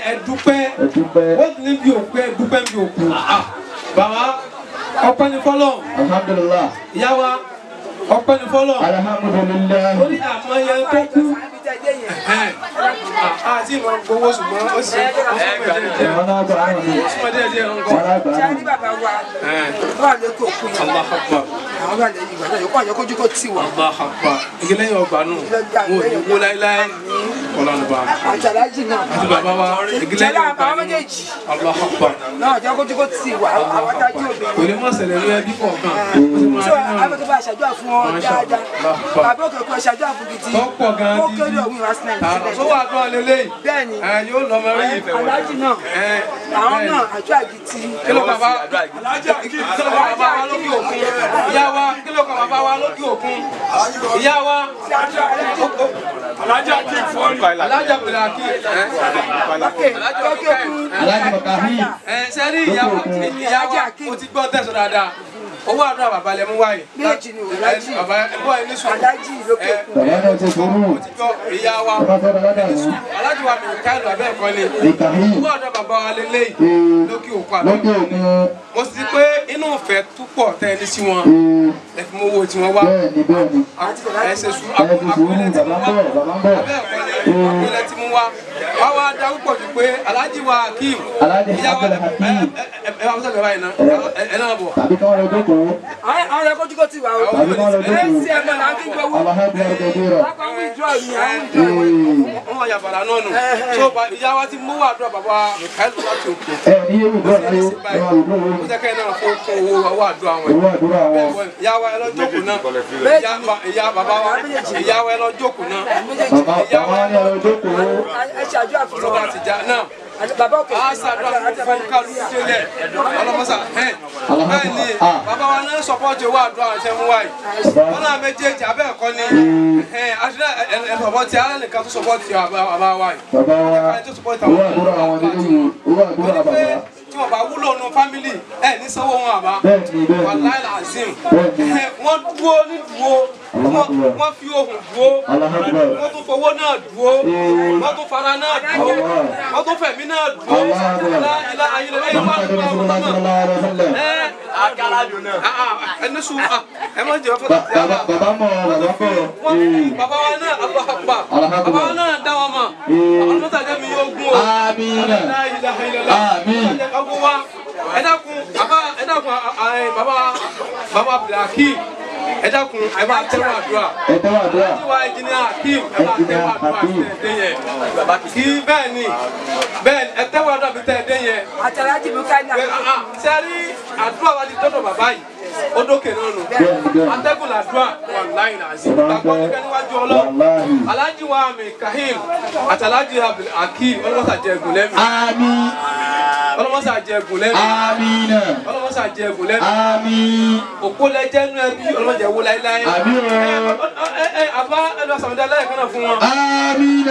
S6: ẹ dúpẹ́.
S2: Ẹ dúpẹ́.
S6: Wọ́n ti ní bí òkú ẹ dúpẹ́ bí òkú. Bàbá ọpẹ́ ni fọ́lọ́run.
S2: Alhamdulillah.
S6: Ìyá wa ọpẹ́ ni fọ́lọ́run.
S2: Alhamdulillah.
S6: Orí àmọ́ yẹn tó kú. Àti ìmọ̀ gbowó ṣùgbọ́n ó sì súnmọ́ díẹ̀ díẹ̀ ń kọ́.
S5: Ṣé ní bàbá wa tó wà lókè òkun yẹn?
S6: Allahu Akbar.
S5: Àwọn wà lẹ́yìn ìgbà náà yòókù àjọkójú kò tì wá.
S6: Allahu Akbar. Igi lẹ́yìn ọgbà nù, wọn ò ní wó láéláé. Ọlọ́run bá.
S5: Àti aláàjì náà.
S6: Àti bàbá wa igi lẹ́yìn ọgbà
S5: àwọn
S6: nù.
S5: méjèèjì.
S6: Allahu Akbar.
S5: Náà àjọkójú kò tì wá àwọn tájú obìnrin.
S6: Kò lè mọ̀ ṣẹlẹ̀ ní ẹbí kọ̀ọ̀kan.
S5: So àwọn tó bá ṣàdúrà fún ọ dáadáa. Bàbá òkè kò ṣàdúrà fún gidi.
S6: Tó pọ̀ gan-an
S5: Ó kéré òun ìwà sinai sílẹ̀.
S6: Tó wà dán lélẹ́yìí.
S5: Bẹ́ẹ̀ni.
S6: Yóò lọ mọ rí.
S5: Aláàjì náà. Àwọn náà àdúrà gidi.
S6: Kí ló bàbá kí ló bàbá wa lókè òkun? Ìyá wa kí ló kọ bàbá wa lókè òkun? Ìyá wa.
S1: Alájà kí fọ́ọ̀rì.
S6: Alájà pẹ̀lú àkí.
S5: Alájà òkè òkun.
S2: Aláàjì Mọ̀káhí.
S6: Sẹ́rí ìyá wa o ti gbọ́ tẹ̀sán dáadáa. Owó àdúrà bàbá lẹ mú wáyé.
S5: Méjì ni Aláàjì.
S6: Bàbá ẹ̀gbọ́n ẹ̀ ní sùúrù.
S5: Aláàjì lókè òkun.
S2: Bàbá náà ti sùúrù.
S6: O ti gbọ́ ìyá wa.
S2: Bàbá fẹ́ bàbá dàrú.
S6: Aláàjì wa Mìkáìlù abẹ́ ẹ̀kọ́ ni.
S2: Mìkáhí.
S6: Owó àdúrà bàbá wa lélẹ́yìí lókè òkun abẹ́
S2: Lókè òkun.
S6: Mo sì pé inú ìfẹ́ púpọ̀ tẹ́ ẹni sí wọn. Ẹ fi mú owó tí wọ́n wá.
S2: Bẹ́ẹ̀ni bẹ́ẹ̀ni.
S6: Ẹ ṣe sùúrù
S2: Ẹ ti sùúrù bàbá ń bọ̀ bàbá ń bọ̀.
S6: Abẹ́ ẹ̀kọ́ ni àpẹẹrẹ tí mú wá. Wá wá dá púpọ̀ jù pé Aláàjì wa Akeem.
S2: Aláàjì Abdul Hakeem.
S6: Ẹ bá sọ̀rọ̀ báyìí náà. Ẹ náà bọ̀.
S2: Tàbí kí wọ́n lọ jókòó.
S5: Àwọn ẹ̀kọ́ kò tì wá o.
S2: Tàbí kí wọ́n lọ jókòó.
S5: Ẹ ṣe ẹ̀mọ́ là ń kí gbowó.
S2: Allahu Akbar kabira.
S5: Akọ̀ ń withdraw ni à ń withdraw.
S6: Wọ́n wá yàbàrà náà nù. So ìyá wa ti mú wàdúrà bàbá Mìkáìlù láti òkè.
S2: Ẹ ní ewu bọ̀ láyé ẹ wà lóko owó.
S6: Ó jẹ́ kẹ́hìn náà fún owó owó àdúrà wọn.
S2: Owó àdúrà wọn.
S6: Ìyá wa ẹ lọ jókòó náà. Ìyá bàbá wa ìyá wa ẹ lọ jókòó náà.
S2: Bàbá wa ní ẹ lọ jókòó.
S5: Ẹ ṣàdúrà fún
S6: Ọlọ́ba ti já náà.
S5: Bàbá òkè.
S6: A ṣàdúrà fún kálukú délẹ̀. Ọlọ́mọṣà ẹ̀. Bẹ́ẹ̀ ni bàbá wa náà sọpọ́ọ̀tì owó àdúrà ṣe mú wáyé. Wọ́n náà méjèèjì abẹ́ ẹ̀kọ́ ni. Ẹ sọpọ́ọ̀tì alẹ́ nìkan tó sọpọ́ọ̀tì bàbá wa yìí.
S2: Bàbá wa owó àdúrà wọn nílé owó àdúrà bàbá.
S6: Tí wọ́n bá wúlò nù fámìlì ẹ̀ ní sanwó wọn àbá.
S2: Bẹ́ẹ̀ni bẹ́ẹ̀ni.
S6: Wàláì làzim.
S2: Bẹ́ẹ̀ni.
S6: Wọ́n dúró ní dúró. Wọ́n fi ohùn dúró. Wọ́n tún fowó náà dúró. Wọ́n tún fara náà dúró. Wọ́n tún fẹ̀mí náà dúró. Ilá ayélujára ẹ̀yìn wà lóko àwọn ọmọ náà. Ẹ ní sùn ẹ má jẹ́ fọ́tà tí a bá.
S2: Bàbá mọ̀ bàbá mọ̀.
S6: Bàbá wa náà Allahu Akbar. Bàbá wa náà dá wọn mọ̀. Àwọn mọ́tà jẹ́ mi yóò gún o.
S2: Àmín. Àmín.
S6: Ọgbọ́n wa ẹ dákun bàbá ẹ dákun bàbá bàbá Abdulhakeem ẹ dákun ẹ bá tẹ́wọ́ àdúrà.
S2: Ẹ tẹ́wọ́ àdúrà.
S6: Ẹ wá ẹnjìnìá Akeem ẹ bá tẹ́wọ́ àdúrà tẹ́ ẹ dé yẹn. Kí bẹ́ẹ̀ ni bẹ́ẹ̀ ẹ tẹ́wọ́ àdúrà bí tẹ́ ẹ dé yẹn.
S5: Àti Aláàjì Mìkáìlù.
S6: Sẹ́rí àdúrà wa ti dọ́dọ̀ bàbá yìí ó dókè náà nù. Atẹ́gùn làdúrà wàláhì làzí. Gbàgbọ́ ní kẹ́niwájú Ọlọ́run. Aláàjì wa Mìkáhìl àti Aláàjì Abdulhakeem ọlọ́mọ́sà jẹ ẹ̀gùn lẹ́mìí.
S2: Àmín.
S6: Ọlọ́mọ́sà jẹ ẹ̀gùn lẹ́mìí.
S2: Àmín.
S6: Ọlọ́mọ́sà jẹ ẹ̀gùn lẹ́mìí.
S2: Àmín.
S6: Òpó lẹ jẹ́ nú ẹbí ọlọ́mọdé wo láéláé.
S2: Àmín o.
S6: Ẹ àbá ẹlọ sàmúdá láyé kan náà fún wọn.
S2: Àmín.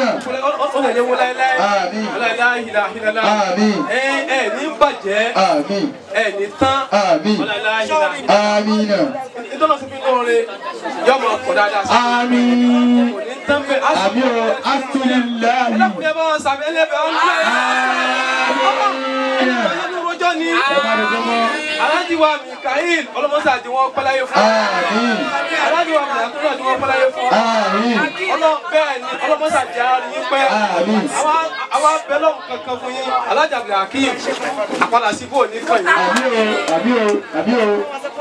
S6: Ọlọ́mọdé wo láéláé.
S2: Àmín.
S6: Ọlọ́láhìláhìlá.
S2: Àmín.
S6: Ẹ ẹ ní bàjẹ́.
S2: Àmín.
S6: Ẹ ní tán.
S2: Àmín.
S6: Ọlọ́láhìlá.
S2: Àmín.
S6: Ìtọ́nà sí fi lóore yọmọ kọ̀ dáadáa sí.
S2: Àmín.
S6: Kò ní tán bẹ́ẹ̀.
S2: Àmín o. Alhamdulillahi.
S6: Ẹ dákun ẹ bá wọn sàmì ẹlẹ́bẹ̀ẹ́ ọ̀hún. Ni Aláàjì wa Mìkáhìl ọlọ́mọsá àti wọn pẹ́láyé fún.
S2: Àmín.
S6: Aláàjì wa Mìkáhìl àti wọn pẹ́láyé fún.
S2: Àmín.
S6: Bẹ́ẹ̀ ni ọlọ́mọsá àti ara yín pẹ́.
S2: Àmín.
S6: Àwa bẹ́lọ̀ kankan fún yín Aláàjì Abdulhakeem àpàdà sí bò ní kàn yín.
S2: Àmín o, àmín o, àmín o.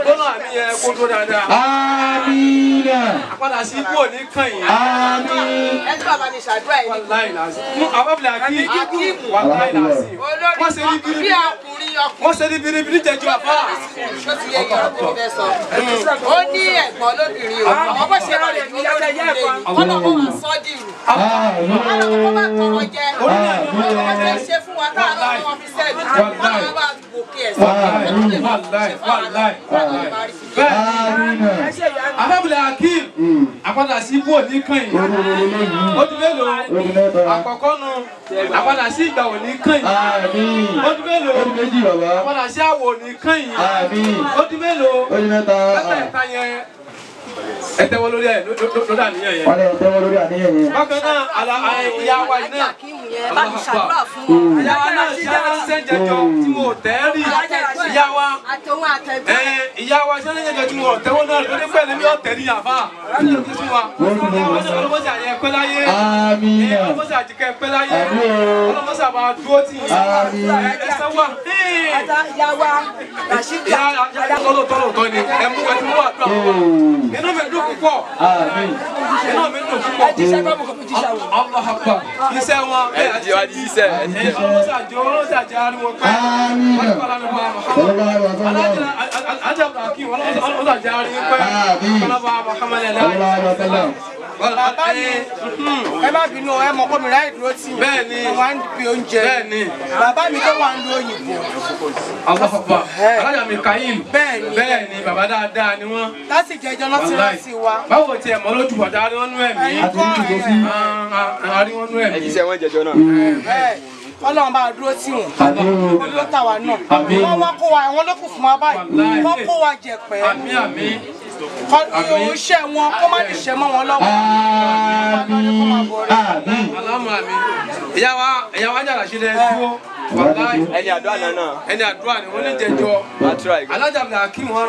S6: Lọ́nà àmì yẹn kó tó dáadáa.
S2: Àmín.
S6: Àpàdà sí bò ní kàn yín.
S2: Àmín.
S7: Ẹ tí bàbá mi ṣàdúrà yìí.
S6: Wàláì làásì. Mú àwọn Abdulhakeem wàláì làásì. Wọ́n ṣe ní bírí wọ́n ṣe ní bírí jẹjú àbá.
S7: Ó ní ẹ̀gbọ́n lóbìnrin o, àwọn bó ṣe rọrùn ní olórí ilé ni, kọ́nà kó máa sọ́ dìrù. Kọ́nà kó máa tọrọ jẹ, kọ́nà kó ṣe ṣe fún wa káàárọ̀ kó wọn fi sẹ́ẹ̀lì, kọ́nà kó máa gòkè ẹ̀sìn.
S6: Abdulhakeem àpàdà sí ibú òní kàn yín. Ó di mélòó? Àkọ́kọ́ nu àpàdà sí ìgbà òní kàn yín. Ó di mélòó?
S2: Ó di méjì bàbá.
S6: Àpàdà sí àwọ̀ òní kàn yín.
S2: Àmín.
S6: Ó di mélòó?
S2: Ó di mẹ́ta.
S6: Mẹ́tẹ̀ẹ̀ta yẹn ẹ tẹ́wọ́ lórí ẹ lórí àníyàn yẹn.
S2: Wọ́n lè tẹ́wọ́ lórí àníyàn yẹn.
S6: Bákan náà àlà ìyá wa yìí náà. Ìyá wa náà ṣe aláṣẹ jẹjọ tí mo tẹ́ rí. Ìyá wa Ìyá wa ṣe ní ìjọ tí wọn tẹ́wọ́ náà lórí pẹ̀lú mi ọ̀tẹ̀ ní àfà. Ọlọ́mọṣẹ́ àyẹ̀ pẹ́ láyé. Ọlọ́mọṣẹ́ àjìkẹ́ pẹ́ láyé. Ọlọ́mọṣẹ́ àbá dúró tì yín. Ẹsẹ̀ wà.
S5: Ìyá wa Rashida.
S6: Tọ́lọ̀ ni ẹ mú ẹ ti mú àdúrà wọn. Inú mi dùn púpọ̀. Inú mi dùn púpọ̀.
S5: Ẹ jíṣẹ́ bá mo kọ́ jíṣẹ́ wọn.
S6: Iṣẹ́ wọn. Ẹ jíṣẹ́. Ọlọ́mọṣẹ́ àjọ ọlọ́mọṣẹ́ àjẹ́ ariwo pẹ́.
S7: Bàbá mi, ẹ má bínú ẹ mọ̀ pé mi ráyè dúró tì mí. Mo máa ń fi oúnjẹ. Bàbá mi tó wà ń lu òyìnbó.
S6: Alájà Mikael. Bẹ́ẹ̀ ni bàbá dáadáa ni wọ́n.
S7: Láti jẹjọ lọ́sí rántí wa.
S6: Báwo tiẹ̀ mọ́ lójú bọ̀dá aríwọ́n nú ẹ̀mí. Aríwọ́n nú ẹ̀mí.
S4: Ẹ jíṣẹ́ wọn jẹjọ náà.
S7: Ọlọ́run bá dúró tì wọ́n ló tà wá náà wọ́n wá kó wa àwọn ló kù fún wa báyìí wọ́n kó wa jẹ̀pẹ́ iṣẹ́ wọn kó má lè ṣe mọ́ wọn lọ́wọ́.
S6: Ìyá wa jàrá sílẹ̀ dúró
S4: ẹni àdúrà náà
S6: ẹni àdúrà ni wọ́n lè jẹjọ Alájà Abdulhakeem wọ́n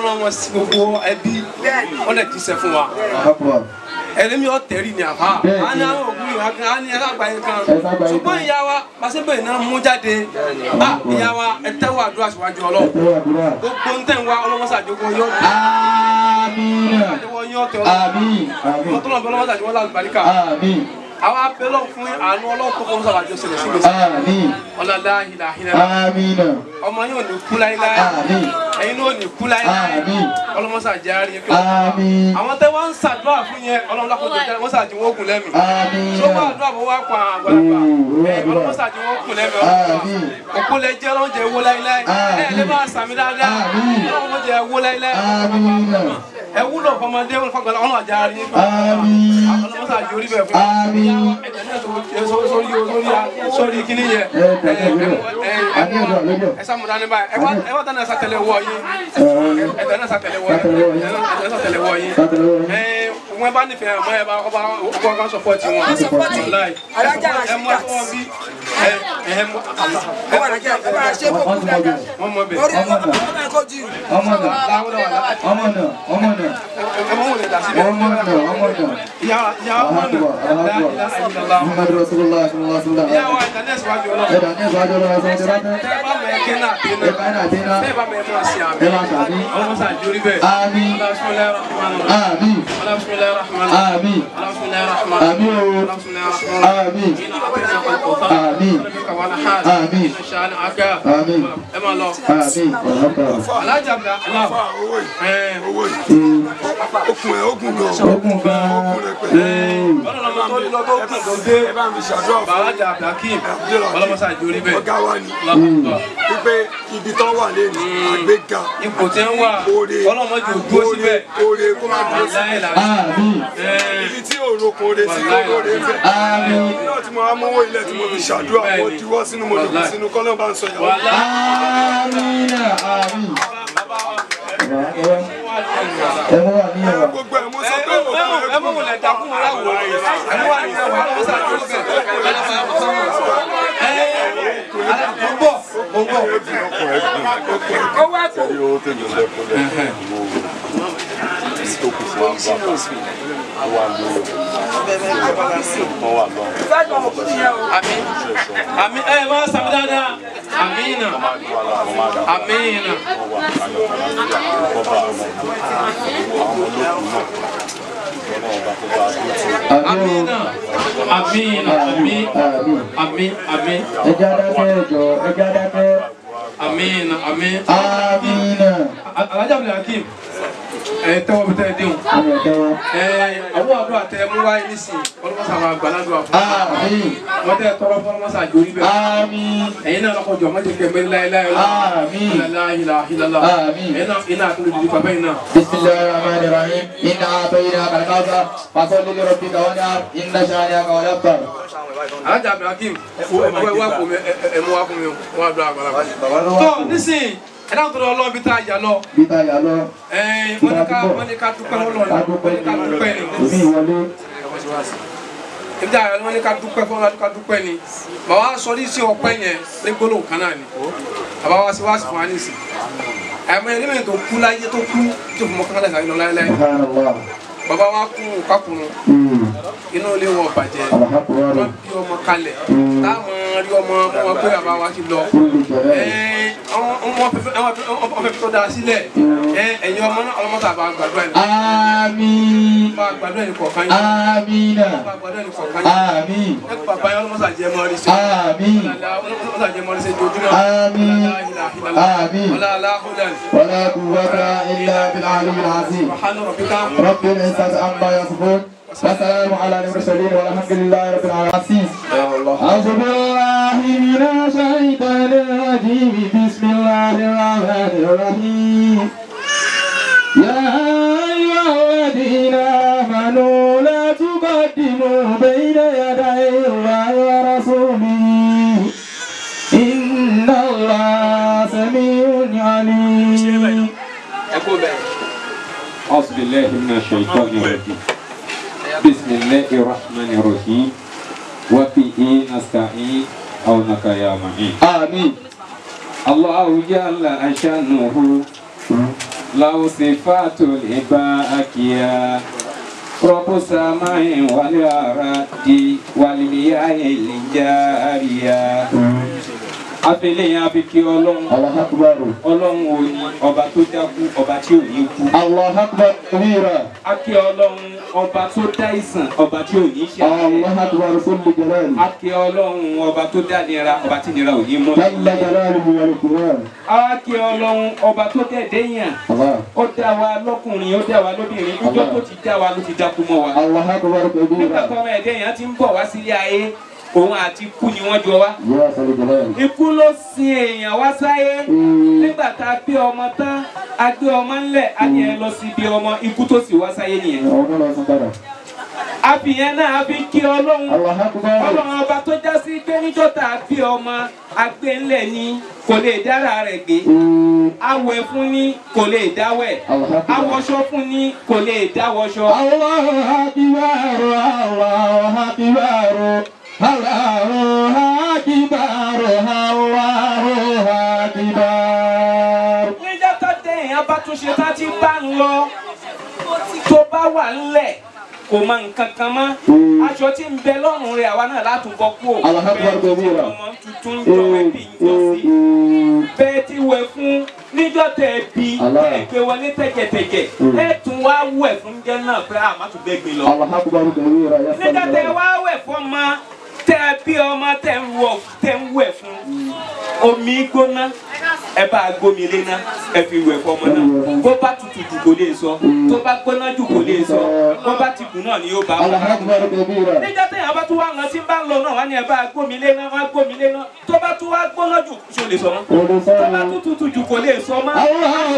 S6: rán wọn sí gbogbo ẹbí wọ́n lè jíṣẹ́ fún wa. Ẹlẹ́mi ọ̀tẹ̀rì ni àfa a ní àwọn òkú yìí a ní ẹ̀ka àgbáyé kan ṣùgbọ́n ìyá wa pàṣẹbẹ̀rẹ̀ náà mú jáde bá ìyá wa ẹ tẹ́wọ́ àdúrà síwájú Ọlọ́run gbogbo ń tẹ̀ ń wá ọlọ́mọṣàjogún yóò tẹ̀ ọlọ́mọṣàjogún lálùbáríkà àwọn abẹ́lọ́ fún àánú Ọlọ́run tó kọ́ sàwájú ṣẹlẹ̀ sí gbèsè ọlọ́lá ìlàhìnà ọmọ yóò ní kú láíláí ẹ̀yin náà ní kú láíláí ọlọ́mọṣà jẹ́ àárín kí àwọn tẹ́ wọ́n ń ṣàdúrà fún yẹn ọlọ́mọṣà wọ́n ṣàjẹ́ wọ́n kù lẹ́mì tó bá àdúrà bó wá pa àgbàlagbà ọlọ́mọṣà jẹ́ wọ́n kù lẹ́mì òkú lẹ jẹ́ ọlọ́run jẹ́ wó láíláí ẹ̀ lè máa sàmì dáadáa ọlọ́run jẹ́ wó láíláí ẹ wúlò fọmọdé fọgbàlá ọlọ́run àjẹ́ àárín ọlọ́mọṣà jẹ́ orí bẹ̀ fún sórí kíní yẹ ẹ sàmúdá ní báyìí ẹ wá dáná sàtẹlẹ wọ yín ẹ dáná sàtẹlẹ wọ yín ẹ sàtẹlẹ wọ yín ẹ wọn bá nífẹ̀ẹ́ ọmọ ẹ bá ọba ọba kan sọpọ́tì wọn láì ẹ mú ẹfọ wọn bí ẹ mú wọn mọ bẹ
S2: Muhammad Rasulullah sallallahu alaihi wasallam.
S6: Ìyá wa ìdáná ìsíwájú Ọlọ́run.
S2: Ìdáná ìsíwájú Ọlọ́run sọ ti rántí.
S6: Tẹ́ bá mọ̀ ẹ́ kí náà tẹ́ náà.
S2: Ẹ bá náà tẹ́ náà.
S6: Tẹ́ bá mọ̀ ẹ́ máa ṣe àmì.
S2: Ẹ máa ṣàmì.
S6: Ọlọ́run ṣàjò rí bẹ́ẹ̀.
S2: Àmín.
S6: Àmín.
S2: Àmín.
S6: Àmín.
S2: Àmín o. Àmín. Àmín. Àmín. Àmín.
S6: Ẹ máa lọ.
S2: Àmín.
S6: Alájà bìlà.
S8: Owó yìí. Okùn ẹ̀ ogun gan.
S2: Ogun gan.
S6: Ọlọ́run tó lọ tó kùn tó dé.
S8: Ẹ bá mi ṣàdúrà fún.
S6: Alájà Abdulhakeem. Ọlọ́mọṣà ìjórí bẹ́ẹ̀.
S8: Ọ̀gá wa ni. Wípé ibi tán wà lẹ́nu àgbéga.
S6: Ipò tí ń wà ọlọ́mọdé ò dúró síbẹ̀.
S8: Oore kó má dúró síbẹ̀. Ibi tí òrokò re sí kókó re bẹ̀.
S2: Àmín.
S8: Náà tí mo wá mówó ilẹ̀ tí mo fi ṣàdúrà mo diwọ́ sínú mo dòkú sínú kọ́lọ́ bá ń sọ ìyàwó.
S2: Àmín. Àmín. Ẹ mú wà ní ẹwà.
S8: Gbogbo ẹ̀ mo sọ pé òkú
S6: Ẹ mú wọlé dàkú wọn láwùjọ. Ẹ mú wà ní ẹwà ọlọ́mọṣà ìjórí bẹ́ẹ̀. Ẹ bọ̀ mo bọ̀.
S5: Owó àpò.
S6: Àmín ẹ máa sàmì dáadáa. Àmín. Àmín. Àmín. Àmín. Àmín. Àmín. Àmín.
S2: Ẹ jẹ́ adákẹ́ ẹ̀jọ̀, ẹ jẹ́ adákẹ́.
S6: Àmín. Àmín.
S2: Àmín.
S6: Alájà Abdulhakeem ẹ tẹ́wọ́ bí tẹ́ ẹ déhùn. Ẹ àwọn àdúrà tẹ mú wáyé nísìnyí ọlọ́mọṣà máa gbà ládùúgbà fún
S2: Àmín.
S6: Wọ́n tẹ́ tọrọ fún ọlọ́mọṣà jórí bẹ́ẹ̀.
S2: Àmín.
S6: Ẹ̀yin náà lọ́kọ̀ jọ mọ́jọ kẹ́ mẹ́rin láéláé.
S2: Àmín.
S6: Láìláìláìlá.
S2: Àmín.
S6: Ẹ̀yin náà iná àtúndì dídí pàpẹ́ yìí náà.
S2: Bismillahir Rahmanir Rahim. Inna a'tainaka al-kawthar fasalli li rabbika wanhar inna shani'aka huwal abtar.
S6: Alájà Abdulhakeem ẹ wá fún mi ẹ mú wá fún mi wọ́n á dúró àgbàlagbà. Tó nísìnyí ẹ dáhùn tó lọ ọlọ́run bí tá a yà lọ.
S2: Bí tá a yà lọ.
S6: Wọ́n ní ká dúpẹ́ lọ́lọ́run wọ́n ní ká dúpẹ́ ni.
S2: Òbí ìwọlé.
S6: Ibi tí a yà lọ wọ́n ní ká dúpẹ́ fún ká dúpẹ́ ni. Bàbá wa sọ ní sí ọpẹ́ yẹn ní gbólóhùn kan náà ni. Bàbá wa sí wá sí fún wa nísìn.
S8: Àmọ́ ẹni mẹ́rin tó kú láyé tó kú tó fún mọ́kànlá ìsàlẹ̀ lọ láyé. Bàbá wa kú kákùnrin inú ilé wọn bàjẹ́ wọ́n bí ọmọ kalẹ̀ táwọn rí ọmọ wọn pé bàbá wa ti lọ wọ́n fẹ́ tó dáa sílẹ̀ ẹ̀yin ọmọ náà ọlọ́mọ tàbá gbàdúrà yìí.
S2: Àmín.
S8: Bá gbàdúrà yìí kọ̀ọ̀kan yìí.
S2: Àmín.
S8: Bá gbàdúrà yìí kọ̀ọ̀kan yìí.
S2: Àmín.
S8: Ẹ kó bàbá yẹn ọlọ́mọ sàjẹ́ mọ́ rí sí.
S2: Àmín.
S8: Ọlọ́mọ sàjẹ́ mọ́ rí sí ojoojúmọ́.
S2: Àmín. Àmín.
S8: Wala
S2: quwwata illa bil aliyyil azim. Rabbil izzati amma yasifun. والسلام على المرسلين والحمد لله رب العالمين. أعوذ بالله من الشيطان الرجيم. بسم الله الرحمن الرحيم. يا أيها الذين آمنوا لا تقدموا بين يدي الله ورسوله إن الله سميع عليم.
S1: أعوذ بالله من الشيطان الرجيم. بسم الله الرحمن الرحيم. وبه نستعين عونك يا معين.
S2: آمين.
S1: الله جل شأنه له صفات الباقية رب السماء والأرض والمياه الجارية. Afẹ́lẹ́ yẹn afi kí Ọlọ́run.
S2: Allahu Akbar.
S1: Ọlọ́run ò ní ọba tó dákú ọba tí ò ní kú.
S2: Allahu Akbar kabira.
S1: A kí Ọlọ́run ọba tó dá ìsàn ọba tí ò ní ṣe.
S2: Allahu Akbar kulli jalal.
S1: A kí Ọlọ́run ọba tó dá nira ọba tí nira ò ní mú.
S2: Jalla jalaluhu wal ikram.
S1: A kí Ọlọ́run ọba tó dẹ̀dẹ̀ yàn. Ó dá wa lọ́kùnrin ó dá wa lóbìnrin níjọ́ tó ti dá wa ló ti dákú mọ́ wa.
S2: Allahu Akbar kabira.
S1: Nígbà tó ọmọ ẹ̀dẹ̀ yẹn ti ń bọ̀ wá sílé ayé òun àti ikú ni wọ́n jọ wá. Ikú ló sin èèyàn wá sáyé. Nígbà tá a gbé ọmọ tán a gbé ọmọ ńlẹ̀ a ní ẹ lọ síbi ọmọ ikú tó sì wá sáyé nìyẹn. Àfihàn náà a fi kí Ọlọ́run. Ọlọ́run ọba tó já sí pé níjọ́ tá a bí ọmọ a gbé ńlẹ̀ ni kò lè dára rẹ̀ gbé. Awẹ̀ fún ni kò lè dáwẹ̀. Awọṣọ fún ni kò lè dáwọṣọ.
S2: Allahu akbar, Allahu akbar. Allahu akbar, Allahu akbar.
S1: Níjọ́ tó dé èèyàn bá tún ṣe tá ti bá ń lọ tó bá wà ńlẹ̀ kò mọ nǹkan kan mọ́. Aṣọ tí ń bẹ lọ́rùn rẹ̀ àwa náà látúbọ̀ kú ò. Bẹ́ẹ̀ tí ọmọ tuntun ń jọ ẹbí ń jọ sí. Bẹ́ẹ̀ tí wẹ̀ fún níjọ́ tẹ̀ bí tẹ̀ gbé wọlé tẹ̀jẹ̀tẹ̀jẹ̀ ẹ̀ tún wá wẹ̀ fún jẹ́ náà pé àmọ́ tún bẹ́ẹ̀ gbé lọ. Níjọ́ tẹ̀ wá wẹ̀ fún ọmọ tẹ́ bí ọmọ tẹ́ ń wẹ̀ fún omi gbóná ẹ bá gbómi léná ẹ fi wẹ̀ fún ọmọ náà bó bá tutù jù kò lè sọ tó bá gbóná jù kò lè sọ bó bá ti gùn náà ni yóò bá wọn. Níjọ́ tẹ̀yàn bá tún wá lọ tí ń bá ń lọ náà wá ní ẹ bá gbómi léná wá gbómi léná tó bá tún wá gbóná jù ṣó lè sọ mọ́ tó bá tún tutù jù kò lè sọ mọ́.
S2: Allahu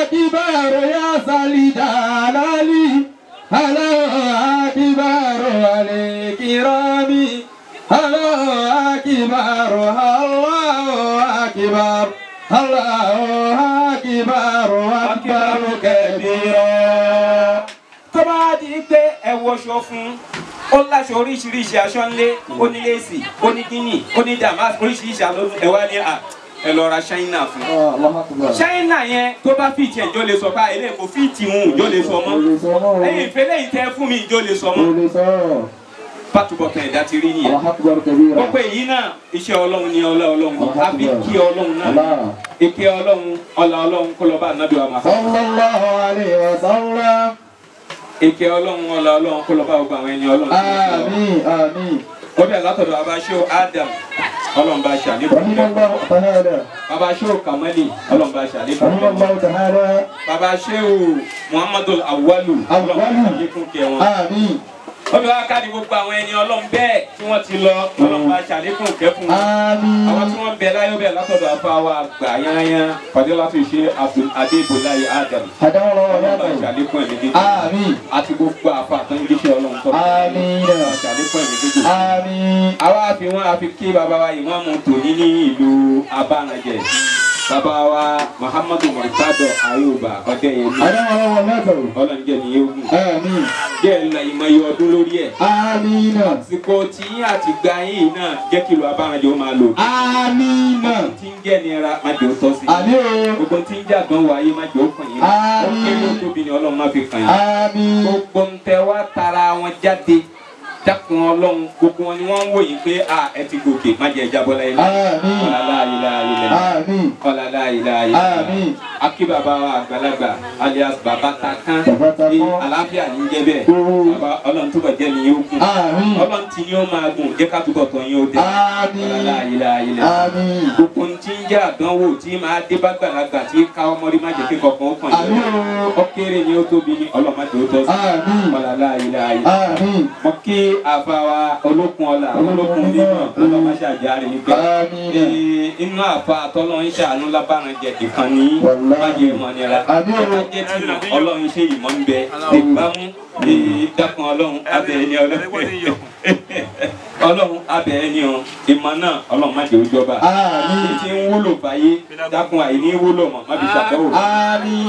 S2: akbar ya salidalali Allahu akbar al-kirami Allahu akbar, Allahu akbar, Allahu akbar, akbar kabira.
S1: Tó bá di pé ẹ wọṣọ fún ó láṣọ oríṣiríṣi aṣọ ńlé ó ní léèsì ó ní gíní ó ní damask oríṣiríṣi aṣọ ẹ wá ní à ẹ lọ ra ṣáínà fún. Ṣáínà yẹn tó bá fìtì ẹ̀ ìjọ lè sọ bá eléyìí kò fìtì ń ìjọ lè sọ mọ́ ẹ̀yìn ìfẹ́ lẹ́yìn tẹ́ fún mi ìjọ lè sọ mọ́. Bátúbọ̀tán ẹ̀dá ti rí nìyẹn. Gbogbo èyí náà iṣẹ́ Ọlọ́run ni ọlá Ọlọ́run a fi kí Ọlọ́run náà ìkẹ́ Ọlọ́run ọlá Ọlọ́run kó lọ bá ànábì wa Muhammad.
S2: Sallallahu alaihi wasallam.
S1: Ìkẹ́ Ọlọ́run ọlá Ọlọ́run kó lọ bá gbogbo àwọn ẹni Ọlọ́run.
S2: Àmín àmín.
S1: Ó bẹ̀rẹ̀ látọ̀dọ̀ bàbá Ṣéhù Adam Ọlọ́run bá ṣàlékún. Bàbá Ṣéhù Kamali Ọlọ́run bá ṣàlékún. Bàbá Ṣéhù Muhammadu Awwalu Ọlọ́run bá ṣàlékún kẹ́ wọn.
S2: Àmín.
S1: Ó fi wá káàdì gbogbo àwọn ẹni Ọlọ́run bẹ́ẹ̀ tí wọ́n ti lọ Ọlọ́run bá ṣàlékún kẹ́ fún wọn. Àwọn tí wọ́n bẹ láyé bẹ́ẹ̀ látọ̀dọ̀ àfa wa àgbà yányán Fadilatu Sheikh Abdul Adébọláyé Adam. Ọlọ́run bá ṣàlékún ẹ̀mí gígùn. Àti gbogbo àfa àtọ́njíṣẹ́ Ọlọ́run tọ́. Bá ṣàlékún ẹ̀mí gígùn. Àwa fi wọn àfi kí bàbá wa ìmáàmù tòní ní ìlú Abáranjẹ. Bàbá wa Muhammadu Murtado Ayuba Ọdẹ́yẹmí. Ọlọ́run jẹ́ mi yóò gùn. Jẹ́ ẹ̀ ìmọ̀ iye ọdún lórí ẹ̀. Àsìkò tí yín àti gba yín náà jẹ́ kí ìlú abáranjọ máa lò. Tí ń jẹ́ nira má jẹ́ ó tọ́ sí. Gbogbo tí ń jàdán wáyé má jẹ́ ó kàn yín. Ó kéré ó tóbi ni Ọlọ́run má fi kàn yín. Gbogbo ń tẹ wá tara wọn jáde. Dákun Ọlọ́run gbogbo wọn ni wọ́n ń wò yín pé a ẹ ti gòkè má jẹ́ jábọ́ láyé ọ̀làlá ilá ilẹ̀ ọ̀làlá ilá ilẹ̀ akí bàbá wa àgbàlagbà alias bàbá Takan ní àlàáfíà ní jẹ́ bẹ́ẹ̀ bàbá Ọlọ́run túbọ̀ jẹ́ mi yóò gùn Ọlọ́run tí ni ó máa gùn jẹ́ ká túbọ̀ tọ́ yín ó dé ọ̀làlá ilá ilẹ̀ gbogbo tí ń jẹ́ àdánwò tí máa dé bá gbàlagbà tí ká ọmọ rí má jẹ́ kí kankan ó kàn yín ó kéré ni ó tóbi ní Ọlọ́run má jẹ́ ó tọ́ sí ọ̀làlá ilá ilẹ̀ mọ́ kí àfa wa olókun ọlá olókun mímọ́ ọlọmọṣẹ àjáre nígbà inú àfa àtọlọ ń ṣàánú lábàrán jẹ ìkànnì májè ìmọ̀nira ẹ̀ka jẹ́ tí Ọlọ́run ṣe ìmọ̀ ń bẹ ìbámu dákun Ọlọ́run abẹ ẹni Ọlọ́run Ọlọ́run abẹ ẹni ọ ìmọ̀ náà Ọlọ́run má jẹ́ ó jọba tí ń wúlò fàyè dákun àìní wúlò mọ̀ má fi ṣàtọ́wò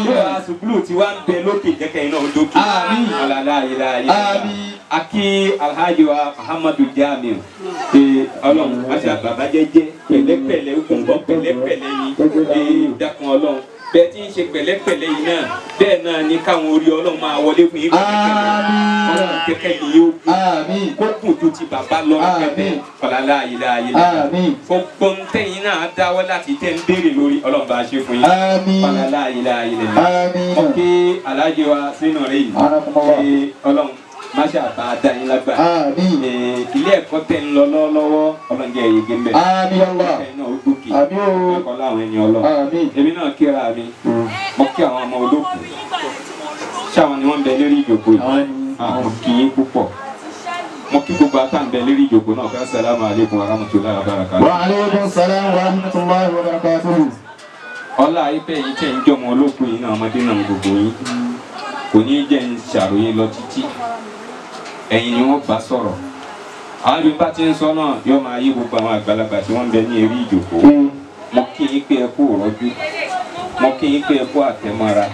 S1: yóò àṣùgbùlù tí wàá ń bẹ lókè jẹ́kẹ́ iná dókè ọ̀làlá ayé ayé aki alhaji wa Muhammadu Jamiu Ọlọ́run àti bàbá jẹ́jẹ́ pẹ̀lẹ́pẹ̀lẹ́ gbọ̀ngbọ̀n pẹ̀lẹ́pẹ̀lẹ́ ni dákun Ọlọ́run bẹ́ẹ̀ tí ń ṣe pẹ̀lẹ́pẹ̀lẹ́ yìí náà bẹ́ẹ̀ náà ni káwọn orí Ọlọ́run máa wọlé fún yín pẹ̀lẹ́pẹ̀lẹ́ Ọlọ́run kẹ́kẹ́ ni yóò gùn kó gùn ju ti bàbá lọ pẹ̀lẹ́ ọ̀làlá ayé ayé gbogbo ntẹ̀yìn náà dáwọ́ láti tẹ́ ń béèrè lórí Ọlọ́run bá a ṣe fún yín ọ̀làlá ayé ayé mọ̀ kí alhaji wa sínú rẹ̀ yìí Ọlọ́run masha bá a dá yín lágbà ilé ẹ̀kọ́ tẹ̀ ń lọ lọ́wọ́lọ́wọ́ Ọlọ́run jẹ́ èyí gẹ́gẹ́ bẹ́ẹ̀ náà ó gòkè ẹ̀kọ́ láwọn ẹni Ọlọ́run èmi náà kíra mi mo kí àwọn ọmọ olókùn ṣáwọn ni wọ́n ń bẹ lérí ìjòkó yìí mo kí yín púpọ̀ mo kí gbogbo àtàǹbẹ lérí ìjòkó náà ká sàlámù aleykum wa rahmatulahi wa barakatuh.
S2: Wa aleykum salaam wa rahmatulahi wa barakatuh.
S1: Ọlá ibẹ̀ yìí tẹ̀ ń jọmọ olókùn yìí náà ọmọdé náà gbogbo yín kò ní jẹ́ ń ṣàròyé lọ títí ẹ̀yin ni wọ́n bá sọ̀rọ̀ àwọn ibi bá ti ń sọ náà yóò máa yí gbogbo àwọn àgbàlagbà tí wọ́n ń bẹ ní eré ìjòkó mo kí yín pé ẹ kú òrọ́jú mo kí yín pé ẹ kú àtẹ̀mọ́ra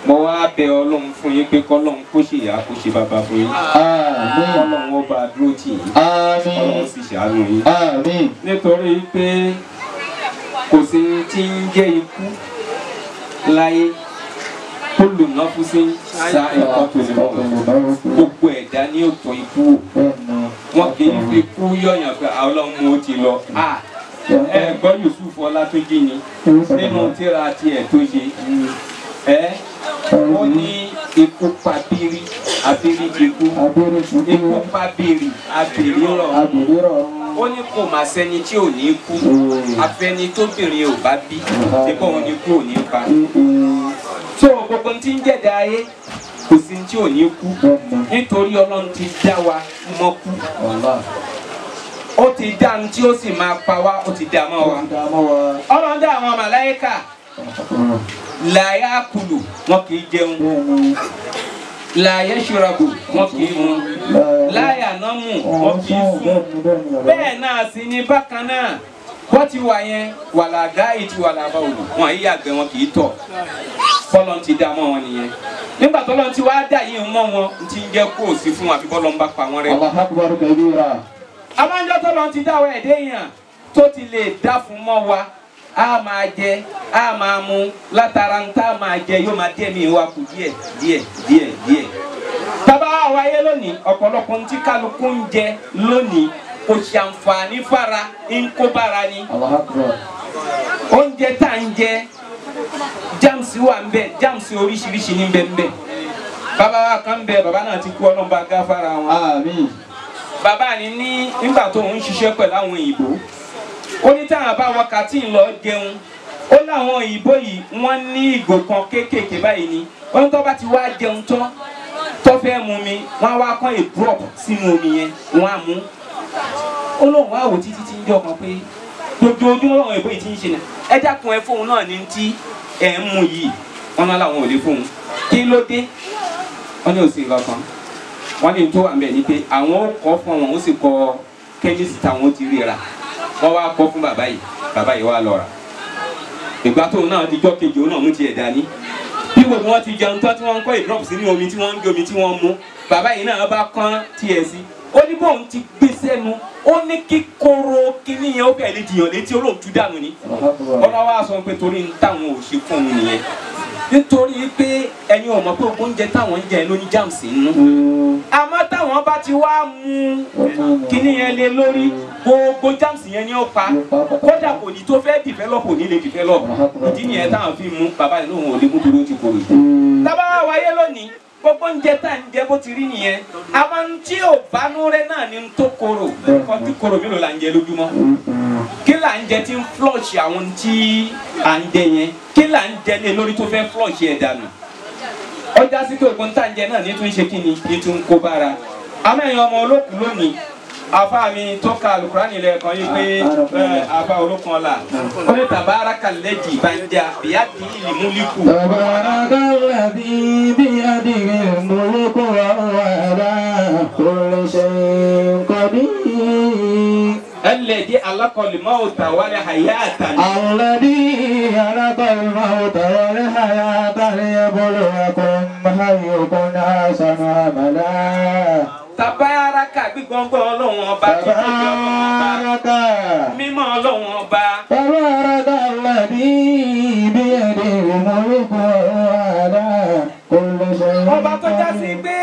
S1: mo wá bẹ Ọlọ́run fún yín pé kọ́lọ́run kó ṣe ìyá kó ṣe bàbá fún yín kọ́lọ́run ó bá dúró tì yín Ọlọ́run sì ṣàánú yín nítorí pé kò sí tí ń jẹ́ ikú láyé kólùnàfúsí sa ẹ̀kọ́ tó lè mọ̀ gbogbo ẹ̀dá ní òtò ikú wọn kì í fi kú yọ̀yàn pé Ọlọ́run mú ó ti lọ ẹ gbọ́ Yusuf Ọlátúnjí ni nínú tíra tiẹ̀ tó ṣe ẹ ó ní ikú pa bírí abírí ti kú ikú pa bírí abìrí rọ̀ ó ní kò má sẹ́ni tí ò ní kú afẹ́ni tóbìnrin ò bá bí ṣé bóun ni kú ò ní pa tó gbogbo tí ń jẹ̀dá ayé kò sí tí ò ní kú nítorí Ọlọ́run ti dá wa mọ́ kú ó ti dá ní tí ó sì máa pa wá ó ti dá mọ́ wa Ọlọ́run dá àwọn màláíkà làyà kùlù wọn kì í jẹun láyé ṣùràbù wọn kì í mu láyà nọ́mù wọn kì í sùn bẹ́ẹ̀ náà sì ní bákan náà wọ́n ti wà yẹn wàlàgá ìtì wàlàbà òlù wọn yìí yàgbẹ́ wọn kì í tọ̀ bọ́lọ̀ ti dá mọ́ wọn nìyẹn nígbà tọ́lọ́ ti wá dà yìí mọ́ wọn ti ń jẹ́ kó o sí fún wọn àfi bọ́lọ̀ ń bá pa wọn rẹ.
S2: Allahu Akbar kabira.
S1: amájọ́ tọ́lọ́ ti dá wa ẹ̀dẹ́ yàn tó ti lè dá fún mọ́ wa a máa jẹ a máa mu látara ń tá a máa jẹ yóò máa díẹ̀ mi wá kù díẹ̀ díẹ̀ díẹ̀ díẹ̀. tábà wáyé lónìí ọ̀pọ̀lọpọ̀ ń tí kálukú ń jẹ lónìí kò ṣàǹfààní fara ń kó bára ni.
S2: Allahu Akbar.
S1: Oúnjẹ tá à ń jẹ jáàmùsì wà ń bẹ jáàmùsì oríṣiríṣi ní bẹ ń bẹ. Bàbá wa kan bẹ bàbá náà ti kú Ọlọ́run bá gáfárà wọn.
S2: Àmín.
S1: Bàbá ni ní nígbà tó ń ṣiṣẹ́ pẹ̀lú àwọn òyìnbó ó ní táwọn bá wákàtí ń lọ jẹun ó láwọn òyìnbó yìí wọ́n ní ìgò kan kéékèèké báyìí ni wọ́n ní tó bá ti wá jẹun tán tó fẹ́ mu mi wọ́n á wá kán a drop sínú omi yẹn wọ́n á mú ó lóun wá wò títí tí ń jọ kan pé dojoojúmọ́ làwọn òyìnbó yìí ti ń ṣe náà ẹ dákun ẹ fóun náà ní tí ẹ ń mu yìí wọ́n náà làwọn ò lè fóun kí ló dé wọ́n ní òsì nǹkan kan wọ́n ní tó wà ń bẹ̀ ni pé àwọn ó kọ́ fún wọn ó sì kọ́ kẹ́mísì táwọn ti ríra wọ́n wá kọ́ fún bàbá yìí bàbá yìí wá lọ rà Ìgbà tóun náà dijọ́ kejì òun náà mú tiẹ̀ dání. Bí gbogbo wọn ti jẹun tán tí wọ́n ń kọ́ ìdrọ́pù sínú omi tí wọ́n ń gbé omi tí wọ́n ń mú, bàbá yìí náà bá kán tiẹ̀ sí. Ó ní bóun ti gbé sẹ́nu, ó ní kíkorò kíní yẹn ó fẹ́ lè jìyàn létí, ó lóun tú dànù ni. Ọlọ́wọ́ á sọ pé torí ń táwọn ò ṣe fún òun nìyẹn. Nítorí pé ẹ̀yin ò mọ̀ pé oúnjẹ táwọn ń jẹ ló ní jáàmùsì nínú. Àmọ́ táwọn bá ti wá mu kíní yẹn lé lórí, gbogbo jáàmùsì yẹn ni ó pa. Kódà kò ní tó fẹ́ dìfẹ́lọ́pù ní lè dìfẹ́lọ́pù. Ìdí nìyẹn táwọn fi mú bàbá yìí lóun ò lè mú dúró ti kòrò. Tábà wá wáyé lónìí, gbogbo oúnjẹ tá à ń jẹ bó ti rí nìyẹn. Àwọn tí ò bánú rẹ náà ni tó korò. Kọ́ńtì korò mélòó là ń jẹ lójúmọ́? Kí là ń jẹ tí ń flush àwọn tí à ń jẹ yẹn? Kí là ń jẹ lé lórí tó fẹ́ flush ẹ̀ dànù? Ọjà sí pé ògùn tá à ń jẹ náà ní tún ṣe kí ni? Ní tún kó bára. Àmọ́ ẹ̀yin ọmọ olókùn lónìí, afa mi tó ka alukurani lẹ́ẹ̀kan yìí pé afa olókun ọ̀la ó ní tabaraka lẹ́jì banja bíyàdì ìlímúlíkù.
S2: Tabaraka alladhi biyadihi al-mulku wa huwa ala kulli shay'in qadir.
S1: Alladhi khalaqal mawta wal hayata.
S2: Alladhi khalaqal mawta wal hayata liyabluwakum ayyukum ahsanu amala.
S1: Tabaraka gbígbọ́ngbọ́n Ọlọ́run ọba, títóbi Ọlọ́run ọba, mímọ́ Ọlọ́run ọba.
S2: Tabaraka alladhi biyadihi al-mulku wa huwa ala kulli shay'in.
S1: Ọba tó já sí pé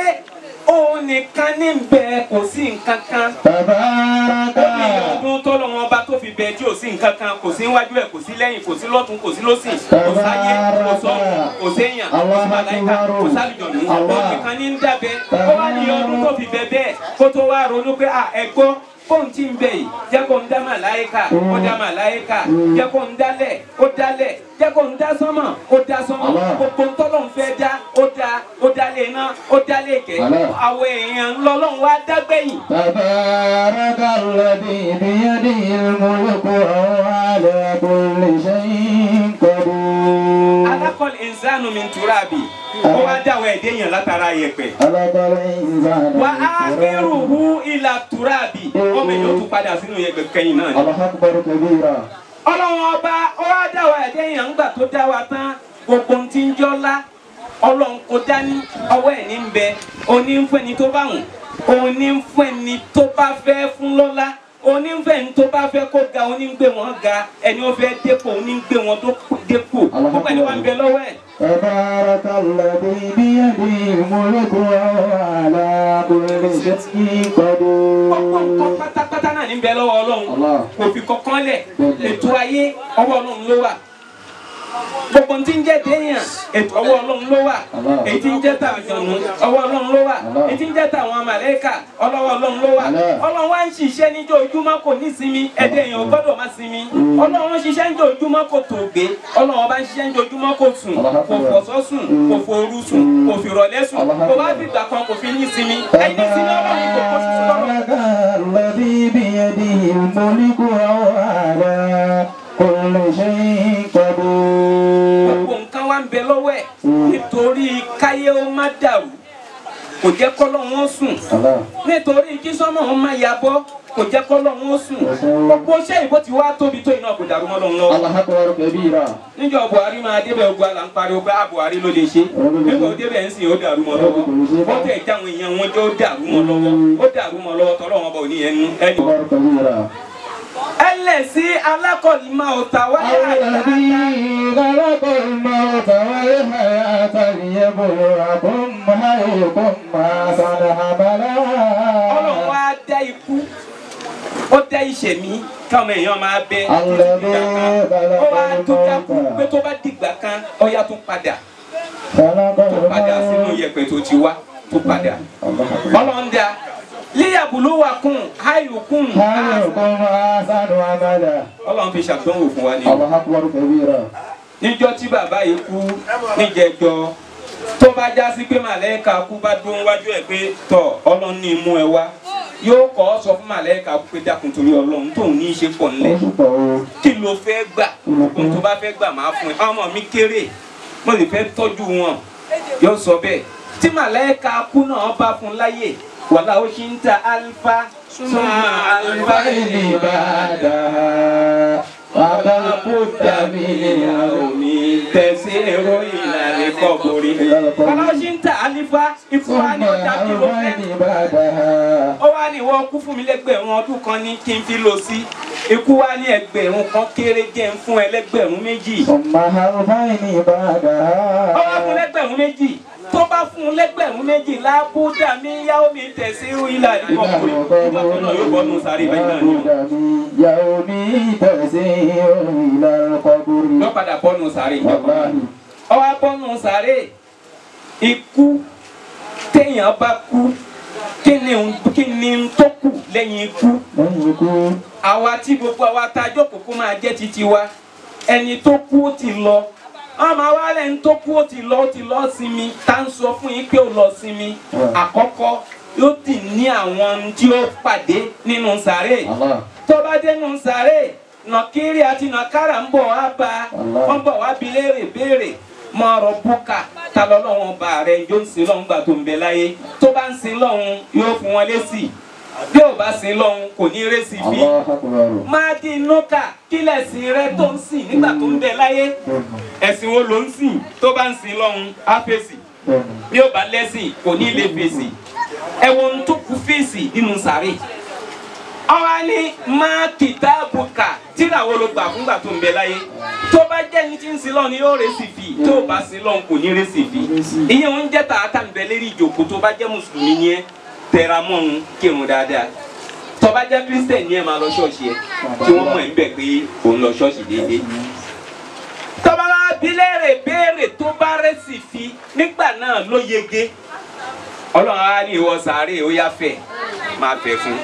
S1: òun nìkan ní bẹ, kò sí nǹkan kan.
S2: Tabaraka.
S1: Ó ní ọdún tọ́lọ́run ọba tó fi bẹ tí ò sí nǹkan kan, kò sí níwájú ẹ̀, kò sí lẹ́yìn, kò sí lọ́tún, kò sí lósì, kò sáyé, kò sọ́run, kò séèyàn, kò sí màláíkà, kò sálùjọ̀nù. Òun nìkan ní ń dábẹ́. Ó wá ní ọdún tó fi bẹ bẹ́ẹ̀ kó tó wá ronú pé à ẹ gbọ́ fóun tí ń bẹ yìí, jẹ́ kó ń dá màláíkà, ó dá màláíkà, jẹ́ kó ń dálẹ̀, ó dálẹ̀, jẹ́ kó ń dá sánmọ̀, ó dá sánmọ̀, gbogbo ntọ́lọ́run fẹ́ dá, ó dá, ó dálé iná, ó dálé ìkẹ́, àwọn èèyàn ńlọ́lọ́run wá dágbẹ̀yìn.
S2: Tabaraka alladhi biyadihi al-mulku wa huwa ala kulli shay'in qadir.
S1: Khalaqal insanu min turabi. Ó wá dáwọ́ ẹ̀dẹ́ yàn látara yẹ̀pẹ̀.
S2: Khalaqal insana.
S1: Wa akhiruhu ila turabi. Ọmọ èèyàn tún padà sínú yẹ̀pẹ̀ kẹ́yìn náà ni.
S2: Allahu akbar kabira.
S1: Ọlọ́run ọba ó wá dáwọ́ ẹ̀dẹ́ yàn ńgbà tó dá wa tán, gbogbo tí ń jọ́lá Ọlọ́run kò dání, ọwọ́ ẹ̀ ní ń bẹ, òní ń fún ẹni tó bá wùn, òní ń fún ẹni tó bá fẹ́ fún lọ́lá, òní ń fẹ́ ẹni tó bá fẹ́ kó ga, òní ń gbé wọn ga, ẹni ó fẹ́ dépò, òní ń gbé wọn dépò, gbogbo ẹni wà ń bẹ lọ́wọ́ ẹ̀.
S2: Tabaraka alladhi biyadihi al-mulku wa huwa ala kulli shay'in qadir.
S1: Gbogbo nǹkan pátápátá náà ní ń bẹ lọ́wọ́ Ọlọ́run, kò fi kankan lẹ̀, ètò ayé ọwọ́ Ọlọ́run ló wà. Gbogbo tí ń jẹ́ déyàn, ètò ọwọ́ Ọlọ́run ló wà. Èyí tí ń jẹ́ tàjọ̀nù, ọwọ́ Ọlọ́run ló wà. Èyí tí ń jẹ́ tàwọn màlẹ́kà, ọlọ́wọ́ Ọlọ́run ló wà. Ọlọ́run wá ń ṣiṣẹ́ níjọ́ ojúmọ́ kò ní sinmi, ẹ̀dẹ̀ èèyàn ò gbọ́dọ̀ má sinmi. Ọlọ́run ń ṣiṣẹ́ níjọ́ ojúmọ́ kò tòògbé. Ọlọ́run bá ń ṣiṣẹ́ níjọ́ ojúmọ́ kò sùn, kò fọ̀sọ́ sùn, kò fòru sùn, kò fìrọ̀lẹ́ sùn, kò wá fìgbà kan kò fi ní sinmi. Ẹ̀yin ní sinmi Ọlọ́run kò kó ṣoṣo lọ́rọ̀.
S2: Tabaraka alladhi biyadihi al-mulku wa huwa ala kulli shay'in qadir.
S1: Gbogbo nǹkan wá ń bẹ lọ́wọ́ ẹ̀ nítorí káyé ó má dàrú, kò jẹ́ kọ́lọ́hún ó sùn, nítorí kí sọ́mọ̀ ó má yabọ́, kò jẹ́ kọ́lọ́hún ó sùn. Gbogbo iṣẹ́ ìbò tí wàá tóbi tó iná kò dàrú mọ́ lọ́hún lọ́wọ́.
S2: Allahu akbar kabira.
S1: Níjọ́ Buhari máa débẹ̀ ogun àlà ń pariwo pé Buhari ló lè ṣe. Nígbà ó débẹ̀ ń sìn ó dàrú mọ́ lọ́wọ́. Ó tẹ̀ jáwọn èèyàn wọn jẹ́ ó dàrú mọ́ lọ́wọ́. Ó dàrú mọ́ lọ́wọ́ tọ́lọ́wọ́n bọ̀ ní ẹnu. Ẹlẹ́sí alákọ̀ọ́lì máa ta wáyé àyà.
S2: Alladhi khalaqal mawta wal hayata liyabluwakum ayyukum ahsanu amala.
S1: Ọlọ́run wá dá ikú, ó dá ìṣẹ̀mí káwọn èèyàn máa bẹ títí dìgbà kan. Ó wá tó dákú pé tó bá dìgbà kan, ó yá tún padà. Tó padà sínú yẹ̀pẹ̀ tó ti wá, tó padà. Ọlọ́run dá. Liyabluwakum ayyukum
S2: ahsanu amala.
S1: Ọlọ́run fi ṣàdánwò fún wa ni.
S2: Allahu akbar kabira.
S1: Níjọ́ tí bàbá yìí kú níjẹjọ, tó bá já sí pé màlẹ́kà kú bá dún wájú ẹ̀ pé tọ̀ Ọlọ́run ní mú ẹ wá, yóò kọ́ sọ fún màlẹ́kà kú pé dákun torí Ọlọ́run tóun ní í ṣe pọ̀ nílẹ̀. Kí ló fẹ́ gbà? Ohun tó bá fẹ́ gbà máa fún ẹ. Ọmọ mi kéré, mo sì fẹ́ tọ́jú wọn. Yóò sọ bẹ́ẹ̀. Tí màlẹ́kà kú náà bá fún láyè, wàlá ó ṣì ń ta alifa suma alifa
S2: ìbàdà wàlá kúta.
S1: Lábúdà mi omi tẹ̀sí èrò ìlànà kọ̀bùrì. Bàbá ṣì ń ta àlífà ikú wa ní ọjà kí ló fẹ́. Ó wá ní ìwọ kú fún mi lẹ́gbẹ̀rún ọdún kan ní kí n fi lò sí. Ikú wa ní ẹgbẹ̀rún kan kéré jẹ́ ń fún ẹlẹ́gbẹ̀rún méjì. Ó wá fún lẹ́gbẹ̀rún méjì. Tó bá fún lẹ́gbẹ̀rún méjì lábúdà mi yá omi tẹ̀sí irú ilà ìkọ̀kùnrin. Ìgbà tó náà yóò bọ́nu sáré báyìí náà ni o. Lọ́ padà bọ́nu sáré ìjọba. Ó wá bọ́nu sáré. Ikú téèyàn bá kú kí ni tó kù lẹ́yìn ikú? Àwa tí gbogbo àwa tá a jókòó kó máa jẹ́ titi wa. Ẹni tó kú ó ti lọ. Ọmọ wa lẹ́ni tó kú ó ti lọ sinmi. Tá ń sọ fún yín pé ó lọ sinmi. Àkọ́kọ́ yóò ti ní àwọn tí ó pàdé nínú sàárè. Tó bá dé nínú sàárè, nàkírí àti nàkárà ń bọ̀ wá bá wọ́n bọ̀ wá bi léèrè béèrè. Mọ ọ̀rọ̀ búkà ta lọ́lọ́run ọba rẹ̀ yóò ń sin lọ́hún gbà tó ń bẹ láyé. Tó bá ń sin lọ́hún yóò fún wọn lésì. Bí ò bá sin lọ́hún kò ní résì fi. Máa di inú kà kílẹ̀ sí rẹ tó ń sìn nígbà tó ń bẹ láyé. Ẹ̀sìn wo ló ń sìn? Tó bá ń sin lọ́hún á fèsì. Bí ò bá lẹ́sìn kò ní lè fèsì. Ẹ wo ohun tó kú fèsì nínú sàárè. Ọwọ́ ni máa kìtàbùkà tíra wo ló gbà fúngbà tó ń bẹ láyé. Tó bá jẹ́ ní tí ń sin lọ́hún ni yóò résì fi. Tó bá sin lọ́hún kò ní résì fi. Ìyẹn ń jẹ́ tààtà ń bẹ lérí ìjòkó. Tó bá jẹ́ mùsùlùmí ni ẹ́ tẹra mọ́run kírun dáadáa. Tó bá jẹ́ kírísítẹ̀ ni ẹ máa lọ ṣọ́ọ̀ṣì ẹ tí wọ́n mọ̀ ẹ́ ń bẹ̀ pé òun lọ ṣọ́ọ̀ṣì déédéé. Tó bá wá bi léèrè béèrè tó bá rẹ́sì fi nígbà náà ló yege. Ọlọ́run á ní ìwọ sàárè ó yá fẹ́ máa fẹ́ fún.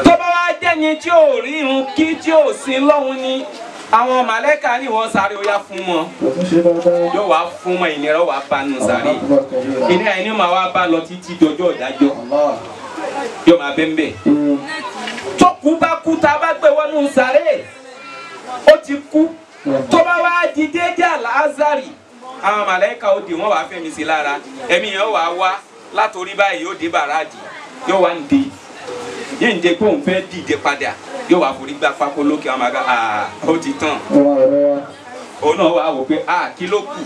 S1: Tó bá wá jẹ́ ni tí ò rí irun kí tí ò sin lọ́hun ni àwọn màlẹ́kà ní ìwọ sàárè ó yá fún wọn. Yóò wá fún wọn ìnira wàá bá nù sàárè. Ìnira ẹni máa wá bá lọ títí dọjọ́ ìdájọ́. Yóò máa bẹ́ẹ̀ bẹ́ẹ̀. Tó kú bá kú tá a bá gbé wọnú sàárè ó ti kú. Tó bá wá di déédéé àlázàrì àwọn màlẹ́kà ó di wọ́n wàá fẹ́mi sí lára. Ẹ̀mí yẹn wàá wá látòrí báyìí yóò dé bàràdì yóò wá ń de yìí ń de pé òun fẹ́ dìde padà yóò wá forí gbá pákó lókè àwọn àga ó ti tàn. Òun náà wàá wò pé kí ló kù.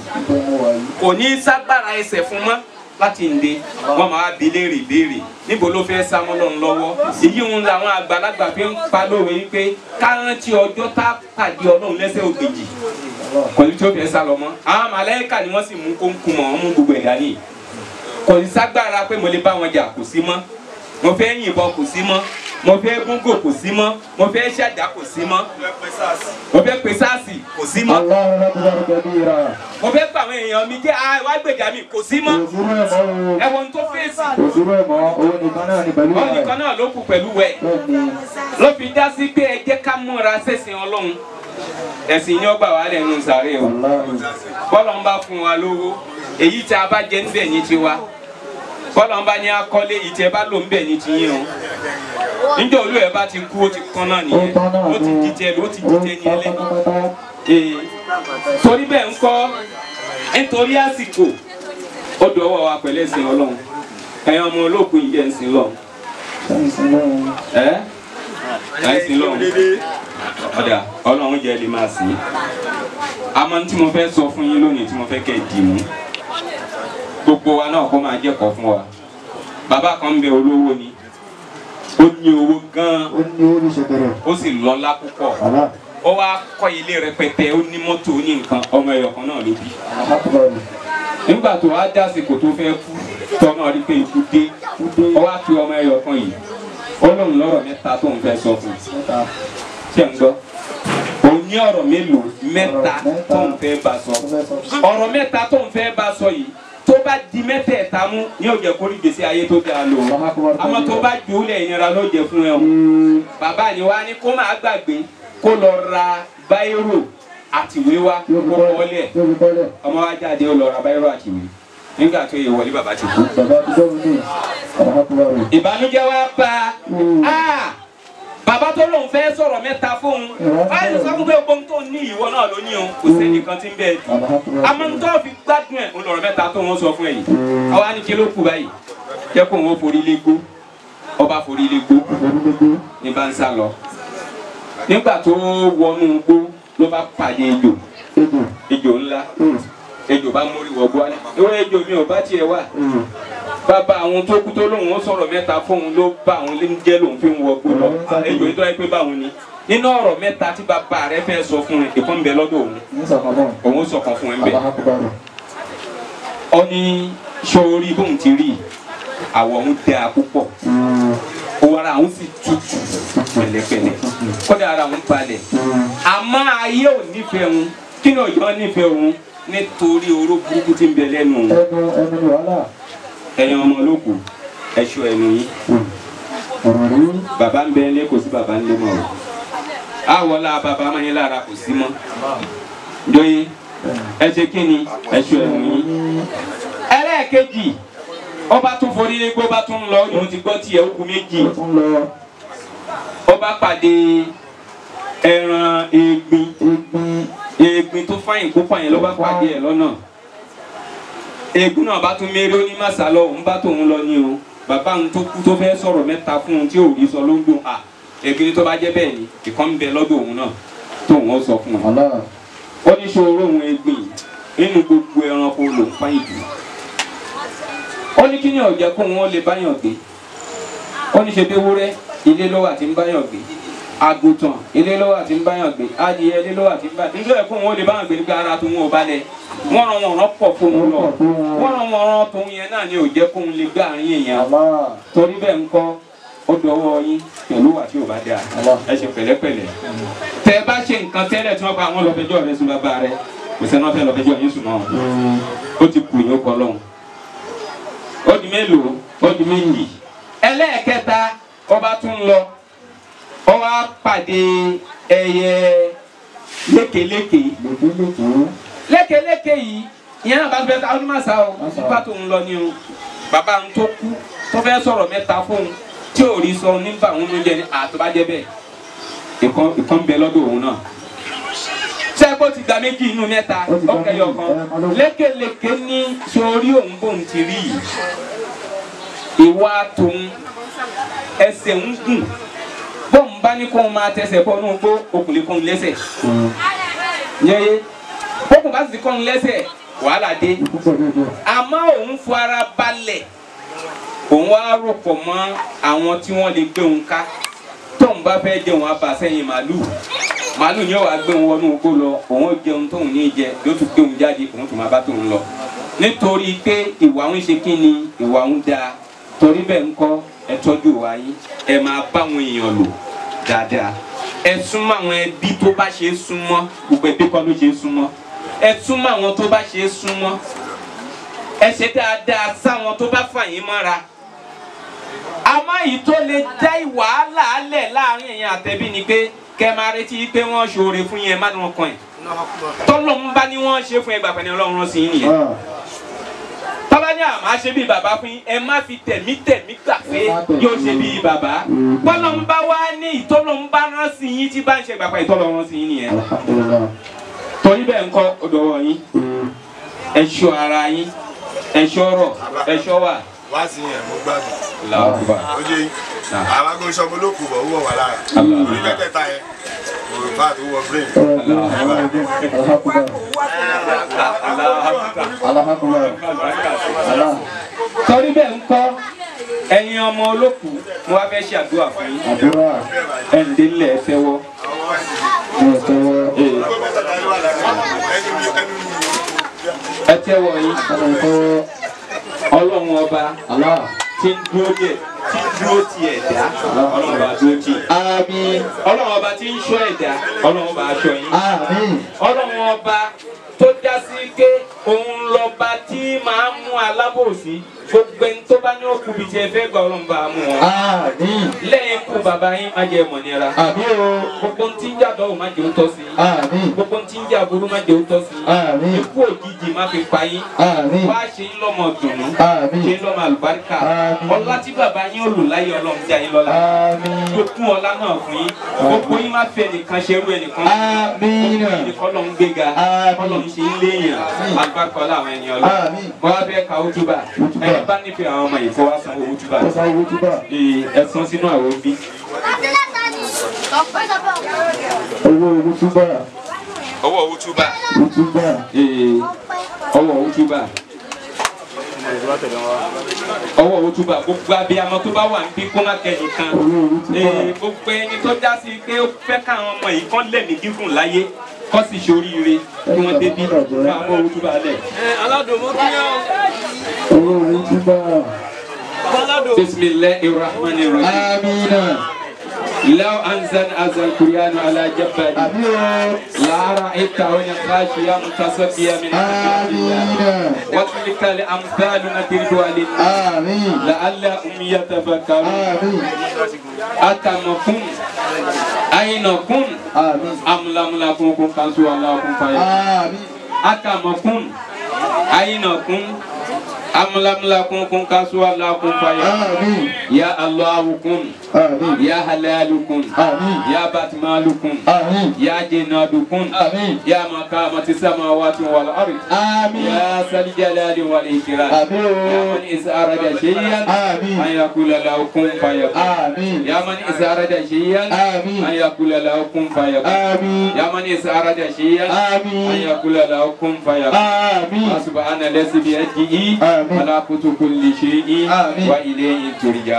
S1: Kò ní ságbára ẹsẹ̀ fún mọ́ láti ń de. Wọ́n máa bi léèrè béèrè níbo ló fẹ́ sá mọ́ lọ́run lọ́wọ́. Èyí ń làwọn àgbàlagbà fi ń pa lóore pé ká rántí ọjọ́ tá a pàdé Ọlọ́run lẹ́sẹ̀ ògbèjì. Kò ní tí ó fẹ́ sá lọ mọ́. Àwọn màláíkà ni wọ́n sì mú kónkún mọ́ wọn mú gbogbo ẹ̀dá ní. Kò ní ságbára pé mo lè bá wọn jà kò sí mọ́. Mo fẹ́ yìnbọn kò sí mọ́. Mo fẹ́ gúngò kò sí mọ́. Mo fẹ́ ṣàdá kò sí mọ́. Mo fẹ́ pe sáàsì kò sí mọ́. Mo fẹ́ pa àwọn èèyàn mi jẹ́ wá gbèjà mi kò sí mọ́. Ẹ̀wọ̀n tó fèsì. Òun nìkan náà ló kù pẹ̀lú wẹ̀. Ló fi dá sí pé ẹ jẹ́ ká múra sẹ́sìn Ọlọ́run. Ẹ̀sìn yẹn ó gbà wá lẹ́nu sàárè o. Bọ́lá ń bá fún wa lówó. Èyí tí a bá jẹ níbẹ̀ ní tiwa. Bọ́lá ń bá ní akọ́lé èyí tí ẹ bá lò ń bẹ̀ ní tiyín o. Níjọ́ olú ẹ̀ bá ti kú ó ti kán náà nìyẹn. Ó ti di tiẹ̀ ló ti di tiẹ̀ ní ẹlẹ́ni. Torí bẹ́ẹ̀ ń kọ́ nítorí àsìkò ó dọwọ́ wa pẹ̀lú ẹ̀sìn Ọlọ́run. Ẹ̀yin ọmọ olókùn yìí ẹ̀ ń sin lọ́run. Ẹ̀ ń sin lọ́run. Ọ̀dà Ọlọ́run jẹ́ lè máa sìn. Àmọ́ tí mo fẹ́ sọ fún yín lónìí tí mo fẹ́ kẹ́ ẹ dì mú. Gbogbo wa náà kó máa jẹ́kọ̀ọ́ fún wa. Bàbá kan ń bẹ olówó ni. Ó ní owó gan-an. Ó sì lọ́lá púpọ̀. Ó wá kọ́ ilé rẹpẹtẹ, ó ní mọ́tò, ó ní nǹkan. Ọmọ ẹyọ kan náà ló bí. Nígbà tó wá dásìkò tó fẹ́ kú, tọ́nà rí pé ikú dé. Ó wá fi ọmọ ẹyọ kan yìí. Ó lóun lọ́rọ̀ mẹ́ta tó ń fẹ́ sọ fún un. Ṣé ń gbọ́? Ó ní ọ̀rọ̀ mélòó mẹ́ta tó ń fẹ́ bá sọ. Ọ̀rọ̀ mẹ́ta tó ń fẹ́ bá sọ yìí tó bá di mẹ́tẹ̀ẹ̀ta mú ní ó jẹ́ kó rí gbèsè ayé tó dáa lò. Àmọ́ tó bá jù ú lẹ̀ ìnira ló jẹ fún ẹ o. Bàbá ni wá ní kó máa gbàgbé kó lọ ra báírò àtìwé wá kó wọlé ẹ̀. Ọmọ wa jáde ó lọ ra báírò àtìwé. Nígbà tó yẹ wọlé bàbá ti kú. Ìbànújẹ́ wá bá a. Bàbá tó lóun fẹ́ sọ̀rọ̀ mẹ́ta fóun. Báyìí sọ fún pé ohun tó ní ìwọ náà ló ní o. Kò sẹ́nìkan tí ń bẹ́ẹ̀ dùn. Àmọ́ ń tọ́ fi gbádùn ẹ̀ ń lọ̀rọ̀ mẹ́ta tó wọ́n sọ fún ẹ yìí. Àwa ní kí ló kù báyìí. Jẹ́ kó òun ó forí lé gbó. Ọba forí lé gbó. Ní bá ń sá lọ. Nígbà tó wọnú gbó, ló bá pàdé ejò ejò ńlá ejò bá mórí wọ gbọ́ ewé ejò mi ò bá tiẹ̀ wá bàbá àwọn tó kú tó lóun ó sọ̀rọ̀ mẹ́ta fóun ló bá àwọn jẹ́ lòun fi ń wọ gbó lọ ejò yìí tó yẹ pé báwọn ni nínú ọ̀rọ̀ mẹ́ta tí bàbá rẹ fẹ́ sọ fún ẹ ìkan ń bẹ lọ́dọ̀ òun òun sọ̀kan fún ẹ ń bẹ ọ ní sórí bóun ti rí àwọ̀ òun dáa púpọ̀ òun ara òun sì tutù pẹ̀lẹ́pẹ̀lẹ́ kódà ara òun balẹ̀ àmọ́ ayé ò nífẹ̀ẹ́ òun kí ni ọjọ́ nífẹ̀ẹ́ òun nítorí oró burúkú tí ń bẹ lẹ́nu òun ẹ̀yin ọmọ olókùn ẹ ṣọ́ ẹnu yín bàbá ń bẹ ńlé kò sí bàbá ńlé mọ́ o àwọlá bàbá máa yín lára kò sí mọ́ jọyé ẹ ṣe kí ni ẹ ṣọ́ ẹnu yín. Ẹlẹ́ẹ̀kejì ọba tún forí légbó bá tún lọ ìhun ti gbọ́ tiẹ̀ ó kù méjì ọba pàdé ẹran egbin egbin tó fáyìn kó fáyìn ló bá pàdé ẹ̀ lọ́nà egun náà bá tún méré ó ní màsà lọ òun bá tòun lọ ní o bàbá òun tó kú tó fẹ́ sọ̀rọ̀ mẹ́ta fún un tí ò rí sọ ló ń dùn à egun tó bá jẹ́ bẹ́ẹ̀ ni ìkan ń bẹ lọ́dọ̀ òun náà tóun ó sọ fún un ó ní ṣòro òun egbin nínú gbogbo ẹranko lòún fáyìn jù ó ní kí ni ó jẹ́ kóun ó lè báyàn gbé ó ní ṣe bí ewúrẹ́ ilé ló wà tí ń báyàn gbé àgùntàn ilé ló wà tí ń báyàn gbé adìyẹ ilé ló wà tí ń báyàn nítorí kóun ó lè báyàn gbé nípa ara tóun ò balẹ̀ wọ́n ran wọn rán pọ̀ fóun lọ wọ́n ran wọn rán tóun yẹn náà ni ò jẹ́ kóun lè gbé àárín èèyàn torí bẹ́ẹ̀ ń kọ́ ó dọwọ́ yín pẹ̀lú wà tí ò bá dáa ẹ ṣe pẹ̀lẹ́pẹ̀lẹ́ tẹ ẹ bá ṣe nǹkan tẹ́lẹ̀ tí wọ́n pa àwọn lọ́fẹ̀jọ́ rẹ sùn bàbá rẹ kò sẹ́ni wọ́n fẹ́ lọ́fẹ̀jọ́ yín sùn náà ó ti kù yín ó kọ́ lọ́hùn ó di mélòó ó di méjì ẹlẹ́ẹ̀kẹta ọba tún lọ ó wá pàdé ẹyẹ lékeléke lékeléke yìí ìyẹn náà bá fẹ́ àwọn onímọ̀ọ́sá o nípa tó ń lọ ni o bàbá ń tó kú tó fẹ́ sọ̀rọ̀ mẹ́ta fóun tí ò rí sọ nígbà òun ló jẹ ní àtọ́bàjẹ́ bẹ́ẹ̀ ìkan bẹ lọ́dọ̀ òun náà sẹ́gbó ti gba méjì inú mẹ́ta ọ̀kẹ́yọ̀ kan lékeleke ní sórí òun bóun ti rí yìí ìwà tòun ẹsẹ̀ ń gùn bóun bá ní kóun máa tẹsẹ̀ bọ́ inú gbó okùnlé kóun lẹ́sẹ̀ yẹ́yẹ́ bókun bá sì ti kóun lẹ́sẹ̀ wàhálà dé àmọ́ òun fọ ara balẹ̀ òun wá rò pọ̀ mọ́ àwọn tí wọ́n lè gbé òun ká tóun bá fẹ́ jẹun á bà sẹ́yìn màálù màálù ni yóò wá gbé òun wọnú oko lọ òun ó jẹun tóun ní jẹ yóò tún gbé òun jáde òun tún máa bá tóun lọ nítorí pé ìwà ń ṣe kí ni ìwà ń dáa torí bẹ́ẹ̀ ń kọ́ ẹ tọ́jú ìwà yín ẹ máa bá àwọn èèyàn lò dáadáa ẹ súnmọ́ àwọn ẹbí tó bá ṣe é súnmọ́ gbogbo ẹbí kọ́ ló ṣe é súnmọ́ ẹ súnmọ́ àwọn tó bá ṣe é súnmọ́ ẹ ṣe dáadáa sáwọn tó bá fà yín mọ́ra àmọ́ èyí tó lè dá wàhálà lẹ̀ láàrin ẹ̀yin àtẹ̀bí ni pé kẹ́ máa retí pé wọ́n ṣoore fún yín ẹ má ní wọn kàn ẹ̀ tọ́lọ́mú bá ní wọ́n ṣe fún ẹ gbà pẹ̀lú Ọlọ́run rán sí yín nìyẹn tọ́lá ní àmà ṣe bí bàbá fún yín ẹ má fi tẹ̀mítẹ̀mí gbà pé yóò ṣe bí bàbá tọ́lọ́mú bá wá ní ìtọ́lọ́mú bá rán sí yín tí bá ń ṣe gbà pé ìtọ́lọ́run rán sí yín nìyẹn torí bẹ́ẹ̀ ńkọ́ ó dọwọ́ yín ẹ ṣọ́ ara yín ẹ ṣọ́rọ̀ ẹ ṣọ́ wà.
S9: Wá sí yẹn mo gbádùn ó jẹ àwọn agbóhùn sọmọ olókùn bọ̀ ó wọ̀ wá lára orí mẹ́tẹ̀ẹ̀ta yẹn òrùfà tó wọ brain.
S1: Torí bẹ́ẹ̀ ń kọ́ ẹ̀yin ọmọ olókùn mo wá fẹ́ ṣe àdúrà fún yín ẹ̀ ń délé ẹ tẹ́wọ́. Ẹ tẹ́wọ́ yín Ọlọ́run ọba tí ń dúró díẹ̀ tí ń dúró ti ẹ̀dá Ọlọ́run ọba dúró tì. Àmín. Ọlọ́run ọba tí ń ṣọ́ ẹ̀dá Ọlọ́run ọba aṣọ yín. Àmín. Ọlọ́run ọba tó já sí pé òun lọ́ba tí máa ń mú alábòsí gbogbo ẹni tó bá ní òkú bíi tiẹ̀ fẹ́ gba Ọlọ́run bá mú wọn. Àmín. Lẹ́yìn ikú bàbá yín má jẹ́ mọ̀nira. Àmín o. Gbogbo ohun tí ń jà dọ́wọ́ má jẹ́ ó tọ́ sí. Àmín. Gbogbo ohun tí ń jà burú má jẹ́ ó tọ́ sí. Àmín. Ikú òjijì má fi pa yín. Àmín. Wá ṣe ń lọ́mọ dùnú. Àmín. Ṣe ń lọ́mọ àlùbáríkà. Àmín. Ọlá tí bàbá yín ó lò láyé Ọlọ́run jẹ́ yín lọ́lá. Àmín. Gbogbo ọlá náà fún yín. Gbogbo yín má fi ẹnìkan ṣerú ẹnìkan. Àmín. Ọlọ́run gbéga. Ọlọ́run ṣe ń léèyàn. Àlùbáríkà ọlá àwọn ènìyàn lọ. Mo wá fẹ́ ka útúbà. Ẹni bá nífẹ̀ẹ́ àwọn ọmọ yìí kó wá sanwó útúbà. Ẹ san sínú àwọn òbí.
S2: Owó útúbà.
S1: Ọwọ́ òtúbà. Ọwọ́ òtúbà. Ọwọ́ òtúbà gbogbo abiyamọ tó bá wà níbí kó má kẹ́yìn kan. Gbogbo ẹni tó já sí pé ó fẹ́ káwọn ọmọ yìí kán lẹ̀mí gígùn láyé kọ́ sì ṣoríire kí wọ́n débi káwọn òtúbà lẹ̀.
S6: Aládùn mọ́ kí yẹn o.
S2: Owó òtúbà.
S1: Bismillahir Rahmanir Rahim.
S2: Amina.
S1: لو أنزل هذا القرآن على جبل لرأيته خاشعا متصدعا من خشية الله وتلك الأمثال نضربها للناس لعلهم يتفكرون أتمكن أينكم أم لم لكم كنسوا الله فيكون أتمكن أينكم أم لم لكم كنسوا الله فيكون يا الله كن يا حلال كن يا باتمال كن يا جناد كن يا مقامة السماوات والأرض يا ذا الجلال والإكرام يا من إذا أراد شيئا أن يقول له كن فيكون يا من إذا أراد شيئا أن يقول له كن فيكون يا من إذا أراد شيئا أن يقول له كن فيكون سبحان الذي بيده ملكوت كل شيء وإليه ترجع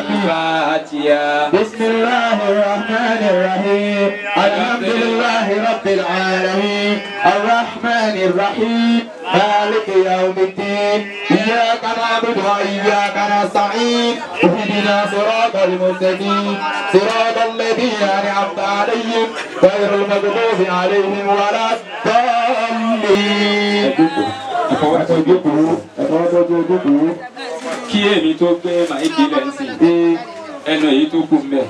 S1: الفاتحة.
S2: بسم الله الرحمن الرحيم الحمد لله رب العالمين الرحمن الرحيم مالك يوم الدين إياك نعبد وإياك نستعين اهدنا صراط المستقيم صراط الذين أنعمت عليهم غير المغضوب عليهم ولا الضالين.
S1: Kí èmi tó gbé màíkì lẹ̀ ń sìn ẹnu èyí tó kù mbẹ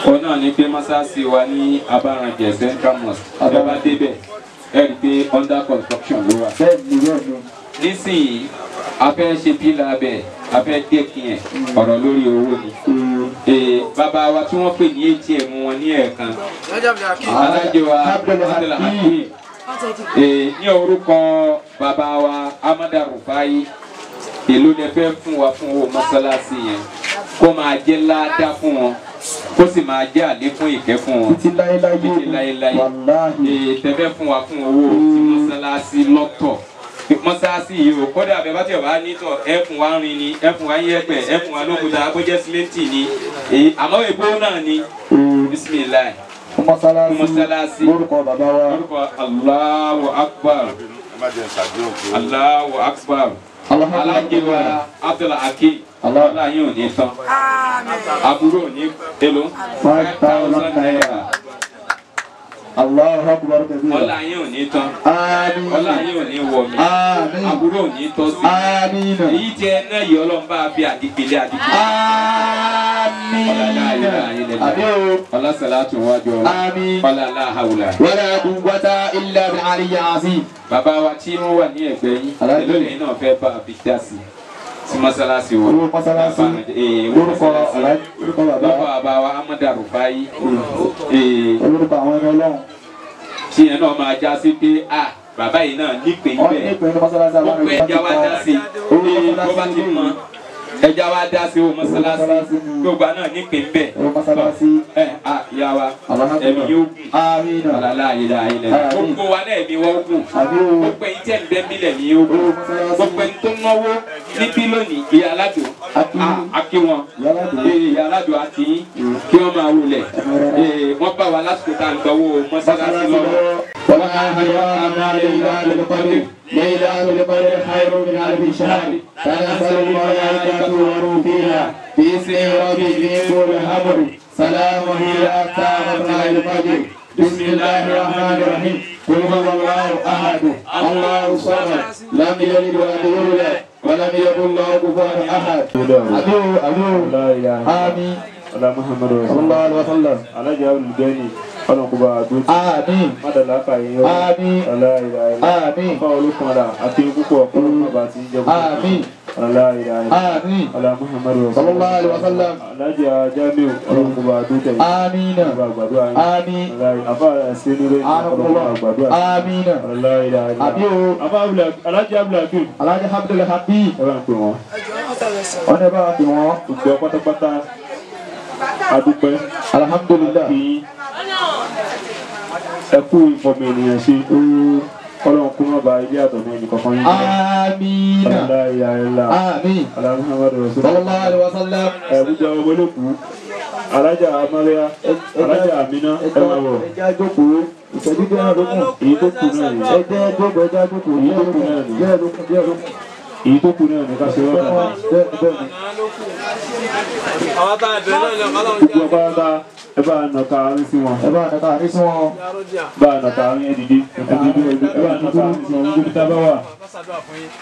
S1: òun náà ni pé mọ́sáàsì wa ní Abaranjẹ Central Mosque ẹ bá débẹ̀ ẹ rí i pé under construction ló wà. Nísìnyí a fẹ́ ṣe pílà bẹ̀ a fẹ́ dẹ́kin ẹ̀ ọ̀rọ̀ lórí owó ni. Bàbá wa tí wọ́n pè ní ATM wọn ní ẹ̀ẹ̀kan alájẹ wa Abdulhakeem ní orúkọ bàbá wa Amada Rufai èló lẹ fẹ́ fún wa fún owó mọ́sálásí yẹn kó máa jẹ́ ládàá fún wọn kó sì máa jẹ́ àlékún ìkẹ́ fún wọn
S2: títí láéláé
S1: títí láéláé tẹ́fẹ́ fún wa fún owó tí mọ́sálásí lọ́tọ̀ mọ́sálásí yìí o kódà bẹ́ẹ̀ bá tí o bá nítọ̀ ẹ fún wa rin ni ẹ fún wa yẹ̀pẹ̀ ẹ fún wa lókúta kó jẹ́ símẹ́ǹtì ni àmọ́ ègbó náà ni bisimilayi
S2: mọ́sálásí lórúkọ bàbá wa
S1: lórúkọ Allahu Akbar Allahu Akbar alájẹwà Abdulhakeem ọlá yín ò ní tán àbúrò ní èlò 5,000 naira.
S2: Allahu Akbar kabira.
S1: Ọlá yín ò ní tán ọlá yín ò ní wọ̀ mí àbúrò ò ní tọ́ sí èyí jẹ náà yìí ọlọ́run bá fi àdìpẹ̀lẹ̀ àdìpẹ̀lẹ̀. Ọlá sàlátù wájú ọlá láhàwùlà.
S2: Wala quwwata illa bil aliyyil azim.
S1: Bàbá wa tí wọ́n wà ní ẹ̀gbẹ́ yín èló lẹ́yìn náà fẹ́ bá a fi dá sí sí mọ́sálásí wa.
S2: Owó mọ́sálásí lórúkọ
S1: bàbá bàbá wa Amada Rufai.
S2: Olórúkọ àwọn ẹni ọlọ́run.
S1: Tí yẹn náà máa já sí pé a bàbá yìí náà nípìn bẹ́ẹ̀ gbogbo ẹja wa dá sí bó bá ti mọ ẹja wa dá sí owó mọ́sálásí gbogbo àná nípìn bẹ́ẹ̀ ẹ a ìyá wa ẹ̀mí yóò gùn alala ayé ayé lẹ gbogbo wa náà ẹ̀mí wọ́n gùn gbogbo ẹ̀yin tẹ̀ ń bẹ́ mílẹ̀ ní yóò gùn gbogbo ẹni tó náwó níbí lónìí ìyá aládùn akí wọn ìyá aládùn akí kí wọ́n máa wulẹ̀ wọ́n bá wa lásìkò tá à ń gbọ́wọ́ mọ́sálásí lọ́wọ́.
S2: وما أدراك ليلة القدر ليلة القدر خير من ألف شهر تنزل الملائكة والروح فيها بإذن ربهم من كل أمر سلام هي حتى مطلع الفجر بسم الله الرحمن الرحيم قل هو الله أحد الله الصمد لم يلد ولم يولد ولم يكن له كفوا أحد.
S4: لا إله
S2: آمين.
S4: Ọlá Muhammadu
S2: صلى الله عليه وسلم.
S4: Alájà olùgẹ́ni ọ̀nà kò bá a dúró.
S2: Àmín.
S4: Mádàlá fàyè yọ.
S2: Àmín.
S4: Ọlá ìlà ìlà.
S2: Àmín.
S4: Fún olùkọ́ra àti púpọ̀ ọ̀pọ̀lọpọ̀ bá ti jẹ́ púpọ̀.
S2: Àmín.
S4: Ọlá ìlà ìlà.
S2: Àmín.
S4: Ọlá Muhammadu
S2: صلى الله عليه وسلم.
S4: Alájà Jamiu ọ̀nà kò bá a dúró tẹ̀yìn.
S2: Àmín.
S4: Ọba àgbàdua yín.
S2: Àmín.
S4: Àfa sínú lóyún ọ̀pọ̀lọpọ̀ àgbàdua.
S2: Àmín.
S4: Ọlá ìlà ìlà.
S2: Àbí o.
S4: Àfa Alájà Abdulhakeem.
S2: Alájà Abdulhakeem.
S4: Ẹ bá ń pè wọ́n.
S2: Wọ́n ní ẹ bá wa pè wọ́n.
S4: Gbogbo pátápátá adúpẹ́.
S2: Alhamdulillah.
S10: Ẹ kú ìfọ̀mọ̀ ènìyàn ṣe. Ọlọ́run kó má ba ilé àtọ̀nà ẹnì kankan yín.
S2: Àmín.
S10: Aláìláìlá.
S2: Àmín.
S10: Muhammadu Rasulullah.
S2: Sallallahu alaihi wasallam.
S10: Ẹ̀bùjọ ọmọ olókùú. Alájà Amaria, Alájà Amina, ẹ máa bọ̀.
S2: Ẹ jẹ́ àjókòó. Ìṣẹ́jú díẹ̀ ló kù.
S10: Èyí tó kù náà ni.
S2: Ẹ jẹ́ jókòó, ẹ jẹ́ àjókòó.
S10: Èyí tó kù náà ni.
S2: Díẹ̀ ló kù, díẹ̀ ló kù.
S10: Èyí tó kù náà ni ká ṣe wọ́n kàn. Gbogbo ọba ẹ bá nà ká àárín sí wọn.
S2: Ẹ bá nà ká àárín sí wọn.
S10: Bá nà ká àárín ẹdìdí. Ẹ bá nà ká àárín sí wọn. Gbogbo tá a bá wà.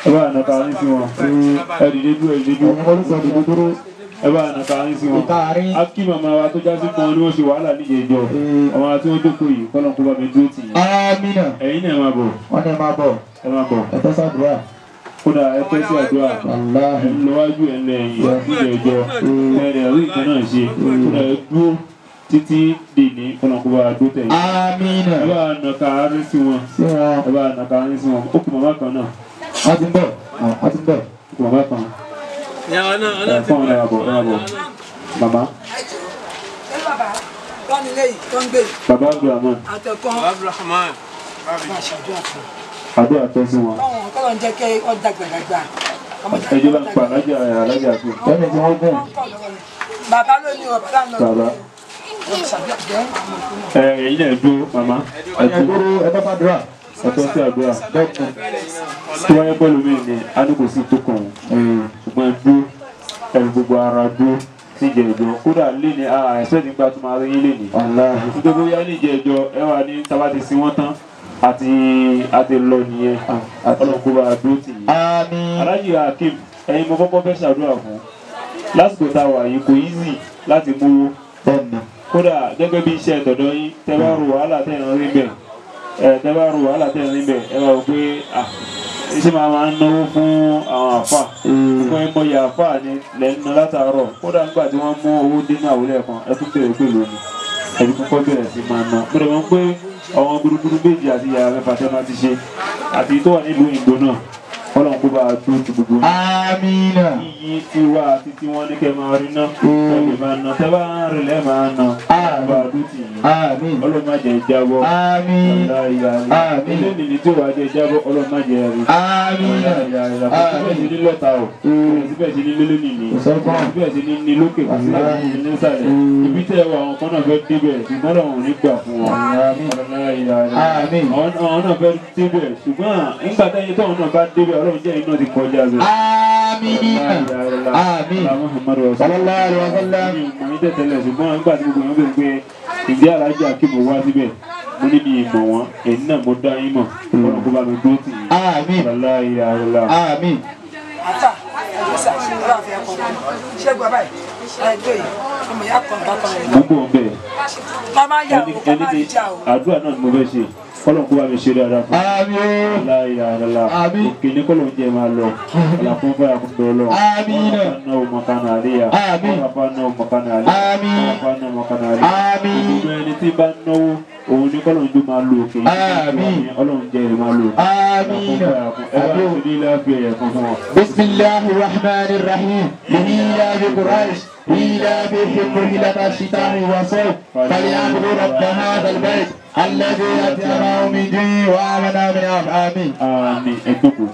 S10: Ẹ bá nà ká àárín sí wọn. Ẹdìdí dúró ẹdìdí dúró. Ẹ bá nà ká àárín sí wọn. A kí màmá wa tó já sí kan ni wọ́n ṣe wàhálà níjẹ̀ ìjọ. Ọmọ àti wọn jókòó yìí kọ́lọ́n kó bá mi dúró tì yín.
S2: Àmín.
S10: Ẹ̀yin náà ẹ máa bọ̀.
S2: Wọ́n ní ẹ máa bọ̀.
S10: Ẹ máa bọ̀.
S2: Ẹ tọ́ sàdúrà.
S10: Kódà ẹ pẹ́ sí àdúrà. Ẹ ń lọ wájú ẹ ń lọ ẹ̀yìn níjẹ̀ ìjọ. Ẹ rẹ̀ rí nǹkan náà ṣe. Kódà ẹ dúró títí dèní kọ́lọ́n kó bá dúró tẹ̀yìn.
S2: Àmín.
S10: Ẹ bá nà ká àárín sí wọn. Ẹ bá nà ká àárín sí wọn. Ó kù màmá kan náà.
S2: Wọ́n ti ń bọ̀. Wọ́n ti ń bọ̀.
S10: Ó kù màmá kan. Ẹ fún ọ ẹ bọ̀ ẹ bọ̀. Màmá. Bàbá Abdulrahman.
S8: Abdulrahman.
S10: Àdúrà tọ́ sí wọn.
S5: Kọ́lọ̀ ń jẹ́ kí ọ dàgbà dàgbà.
S10: Ẹ jẹ́ bá ń pa alájà alájà tó.
S2: Lẹ́yìn tí wọ́n gùn.
S5: Bàbá ló ní ọ̀bá lánàá.
S10: Bàbá. Ẹ ẹ̀yin náà dúró màmá.
S2: Ẹ dúró ẹ bá fàdúrà.
S10: Ẹ tọ́ sí àdúrà. Tí wọ́n yẹ pẹ̀lú mi ni a ní kò sí tó kàn wọ́n. Ṣùgbọ́n ẹ dúró ẹ fi gbogbo ara dúró sí ìjẹ̀jọ́. Kódà lé ní ẹ̀ṣẹ́ nígbà tó máa rí yín lé ní. Nítorí bóyá ní ìjẹ̀jọ́ ẹ wà ní tábà ti sin wọ́n tán àti lọ nìyẹn. Ọlọ́run kó bá a dúró tì yín.
S2: Àmín.
S10: Alhaji Hakeem, ẹ̀yin mo kọ́kọ́ fẹ́ ṣàdúrà fún. Lásìkò tá a wà yìí kò easy láti mú kódà gẹ́gẹ́ bí iṣẹ́ tọ̀dọ̀ yín tẹ́ bá ro wàhálà tẹ́ ń rí bẹ̀ tẹ́ bá ro wàhálà tẹ́ ń rí bẹ̀ ẹ wá wò pé ṣé máa ń náwó fún àwọn àfà fún ẹmọye àfà ni lẹ́ ń ná látàárọ̀. Kódà nígbà tí wọ́n mú owó dínú àwòlẹ̀ kan ẹ tún bẹ̀rẹ̀ pé lónìí ẹbí kọ́kọ́ bẹ̀rẹ̀ sí máa ná. Mo dẹ̀ mọ̀ pé àwọn gudugudu méjì àti yàrá mẹ́fà tẹ́ máa ti ṣe àti tó wà nílùú òyìnbó náà Ọlọ́run kó bá a dúró ti gbogbo yín.
S2: Àmín.
S10: Iyì tiwa àti tiwọn ní kẹ́ máa rí ná. Kẹ́ máa ná tẹ́ bá ń rìn lẹ́ máa ná.
S2: Àmín.
S10: Bá a dúró tì yín.
S2: Àmín.
S10: Ọlọ́run má jẹ́ jábọ́.
S2: Àmín. Àmín.
S10: Ilé nìyí tí wàá jẹ́ jábọ́ Ọlọ́run má jẹ́ rí.
S2: Àmín.
S10: Àmín. Kò sí ní lọ́ta o. Kò sí bẹ́ẹ̀ sí ní lélẹ́ nìyí. Kò sí bẹ́ẹ̀ sí ní ní lókè kò sí bẹ́ẹ̀ sí ní nísàlẹ̀. Ibi tẹ́ wà àwọn kan náà fẹ́ débẹ̀ ṣùgbọ́n àwọn ò ní gbà fún wọn.
S2: Àmín.
S10: Àwọn náà fẹ́ débẹ̀ ṣùgbọ́n nígbà tẹ́yìn tóun náà bá débẹ̀ Ọlọ́run jẹ́ iná ti kọjá lọ.
S2: Àmín. Àmín. Sallallahu alaihi wasallam.
S10: Mo ní tẹ̀tẹ̀lẹ̀ ṣùgbọ́n nígbà tí gbogbo yẹn bẹ̀rẹ̀ pé ìdí Alhaji Hakeem wá síbẹ̀ mo ní mi ìmọ̀ wọn èyí náà mo dá yín mọ̀ ọ̀nà kó bá mi dúró tì yín.
S2: Àmín. Àmín.
S5: Ata ẹ̀jẹ̀ sà ọlọ́run fi ẹ̀kọ́ ṣẹ́gun abáyé ẹ̀jẹ̀ yìí ọmọ ìyá kan bá kan rẹ̀.
S10: Mo ń bọ̀ bẹ́ẹ̀.
S5: Ká má yà o, ká má jà o.
S10: Àdúrà náà ni mo fẹ́ ṣe. Kọ́lọ̀ kó bá mi ṣe dáadáa fún
S2: mi.
S10: Àmín.
S2: Àmín.
S10: Òkè ní kọ́lọ̀ ń jẹ máa lọ. Ọ̀là fún fún àkùn bẹ̀rẹ̀ lọ.
S2: Àmín.
S10: Ọ̀là náà ò mọ̀ká náà àléyà.
S2: Àmín.
S10: Ọ̀là náà ò mọ̀ká náà àléyà.
S2: Àmín.
S10: Ọ̀là náà ò mọ̀ká náà àléyà.
S2: Àmín.
S10: Gbogbo ẹni tí bá ń náwó òun ní kọ́lọ̀ ń jó máa lo òkè.
S2: Àmín.
S10: Ọlọ́run jẹ́ ẹ̀ máa lo.
S2: Àmín.
S10: Ẹ bá ṣe ní láàfin ẹ̀yẹ̀ kan fún wọn.
S2: Bismillahir Rahmanir Rahim. Lillahi Quraish. إيلافهم رحلة الشتاء والصيف فليعبدوا رب هذا البيت الذي أطعمهم من جوع وآمنهم من خوف. آمين.
S10: Àmín. Ẹ jókòó.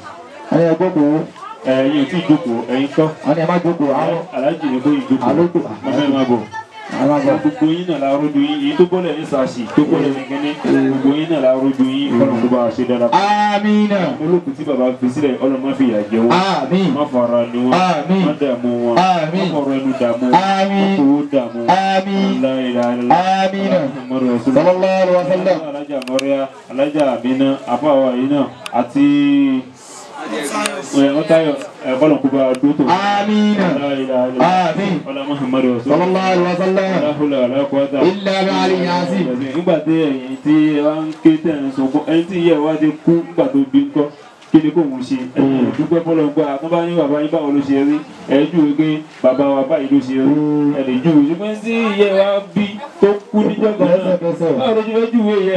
S2: Ẹ jókòó.
S10: Ẹ̀yin ò tí ì jókòó, ẹ̀yin kọ́.
S2: Wọ́n ní ẹ má jókòó.
S10: Aláàjì ni kò yìí jókòó.
S2: Àlójò.
S10: Wọ́n fẹ́ máa bọ̀. Gbogbo yín náà la rojú yín, èyí tó bọ́lẹ̀ ní sàṣì tó bọ́lẹ̀ ní kínní. Gbogbo yín náà la rojú yín, Ọlọ́run kó bá a ṣe dáadáa.
S2: Àmín.
S10: Olókùn tí bàbá fi sílẹ̀, Ọlọ́run má fi ìyà jẹ wọ́n.
S2: Àmín.
S10: Má fara ni wọ́n.
S2: Àmín.
S10: Má dààmú wọn.
S2: Àmín.
S10: Má fọ̀rọ̀ ẹnu dààmú wọn.
S2: Àmín.
S10: Má fowó dààmú wọn.
S2: Àmín.
S10: Àmín.
S2: Sallallahu alaihi wasallam.
S10: Alájà Mọ́ríà, Alájà Àmínà, àfáwà yìí náà àti Ọ̀tayọ̀ Ọlọ́run kó bá a dúró tó.
S2: Àmín. Àmín.
S10: Ọlá Muhammadu
S2: Sallallahu alaihi wasallam.
S10: La hawla wala quwwata
S2: illa billahi azim.
S10: Nígbà tí ẹ̀yin tí ẹ wá ń ké tẹ̀ ń sunkún, ẹni tí ìyá ẹ wá ti kú nígbà tó bí ńkọ́. Kí ni kò ń ṣe dúpẹ́ fọlọ́gbà tó bá ní bàbá yín báwo ló ṣe rí ẹ júwe pé bàbá wa báyìí ló ṣe rí ẹ lè júwe ṣùgbọ́n tí ìyẹ́ wa bí tó kú níjọ́ kan náà báwo ló ṣe fẹ́ júwe yẹ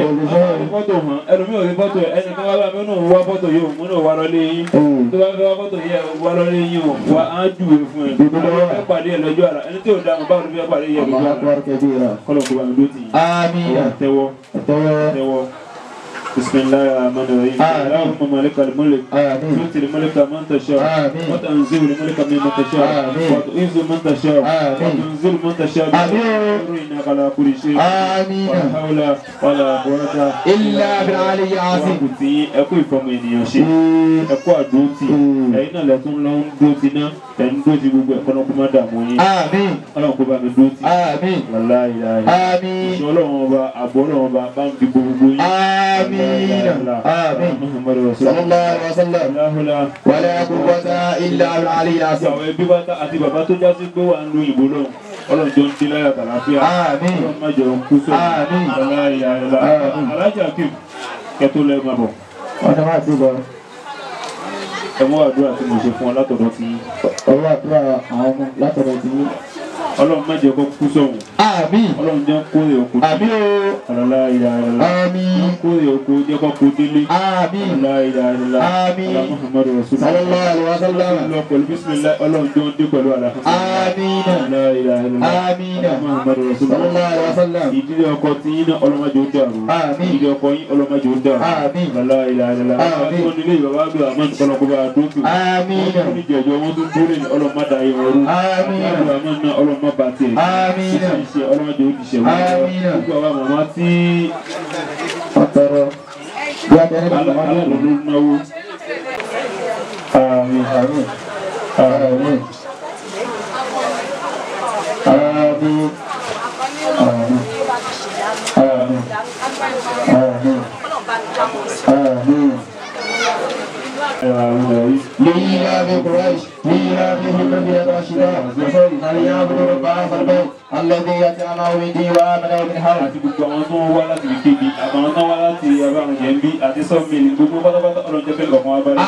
S10: fọ́tò hàn ẹlòmíì ò rí fọ́tò ẹnì kan wá bá mi ó náà wá fọ́tò yìí òun náà wá lọlé yín tó bá fẹ́ wá fọ́tò yẹ wá lọlé yín o wá á júwe fún ẹ fẹ́ pàdé ẹ lọ́jọ́ àrà ẹni tí ò dáhùn báwo ló fẹ́ pàdé yẹ lọ́jọ́ àrà kọ́lọ̀ kó bá mi dó tì yín tẹ́wọ́ tẹ́wọ́. بسم الله الرحمن الرحيم اللهم مالك الملك تؤتي الملك من تشاء وتنزل الملك ممن تشاء وتعز من تشاء وتنزل من تشاء إنك على كل شيء ولا حول ولا قوة
S2: إلا بالعلي العظيم.
S10: Ẹ kú ìfọmọ ènìyàn ṣe ẹ kú àdúrótì ẹ̀yin náà lẹ́tún lọ ń dúró ti ná ẹ̀ ń dúró ti gbogbo ẹ̀kọ́ náà kó má dààmú yín Ọlọ́run kó bá mi dúró ti wàláhì ìṣọ́ Ọlọ́run ọba àbọ̀ Ọlọ́run ọba bá ń fi gbogbo yín.
S2: آمين صلى الله عليه وسلم ولا قوة إلا بالعلي العظيم.
S10: Àwọn ẹbí wa àti bàbá tó já sí pé wà ń lu ìbò lọ́hùn Ọlọ́run jọ ń dé láyà tàlàáfíà Ọlọ́run má jọ ń kú sóòrùn Alájà Akeem kẹtó lẹ́ẹ̀ máa bọ̀.
S2: Ọ̀nà máa ti bọ̀.
S10: Ẹ mú àdúrà tí mo ṣe fún ọ látọ̀dọ̀ ti yín.
S2: Ọwọ́ àdúrà àwọn ọmọ látọ̀dọ̀ ti yín.
S10: Ọlọ́run má jẹ́ kó kú sọ̀hún.
S2: Àmín.
S10: Ọlọ́run jẹ́ kó lè kú.
S2: Àmín o.
S10: Ọlọ́lá ìlà ìlà.
S2: Àmín.
S10: Kó lè kú jẹ́ kó kú délé.
S2: Àmín.
S10: Ọlọ́lá ìlà ìlà.
S2: Àmín.
S10: Ọlá Muhammadu Rasulullah.
S2: Sallallahu alaihi wasallam.
S10: Lọ pẹ̀lú bismillah Ọlọ́run jọ ń dé pẹ̀lú àlàáfíà.
S2: Àmín.
S10: Ọlọ́lá ìlà ìlà.
S2: Àmín.
S10: Ọlá Muhammadu Rasulullah.
S2: Sallallahu alaihi wasallam.
S10: Ìdílé ọkọ tí yín náà Ọlọ́run má jẹ́ ó dàrú.
S2: Àmín.
S10: Ìdílé ọkọ yín Ọlọ́run má jẹ́ ó dàrú.
S2: Àmín.
S10: Ọlọ́lá ìlà ìlà.
S2: Àmín.
S10: Wọ́n nílé ìbàbá àgbà àmọ́ ìkọlọ́kọ́ bá a dókè.
S2: Àmín.
S10: Wọ́n ní jẹ̀jọ́ wọ́n tún dúró ní Ọlọ́run má da ìwọ̀n rú.
S2: Àmín.
S10: Ọlọ́run má bà tiẹ̀.
S2: Àmín.
S10: Ṣíṣe Ọlọ́run jẹ́ òjìṣẹ́ wọn.
S2: Àmín.
S10: Gbogbo àwọn màmá tí
S2: Ọ̀tọ̀rọ̀ bí a tẹ̀lé bàbá wọn.
S10: alálòló náwó.
S2: Àmín. Àmín. Àmín. Àmín. Àmín. Àmín. Àmín. Àmín. لإيلاف قريش لإيلافهم رحلة الشتاء فليعبدوا رب هذا البيت الذي أطعمهم من جوع وآمنهم من خوف.
S10: Àti gbogbo àwọn tó ń wá láti ìkejì àtàwọn tó ń wá láti abáranjẹ ń bí àti sọ́ọ̀mìlì gbogbo pátápátá Ọlọ́run jẹ́ kẹ́lẹ́ kọ̀ọ̀kan wá bá rí.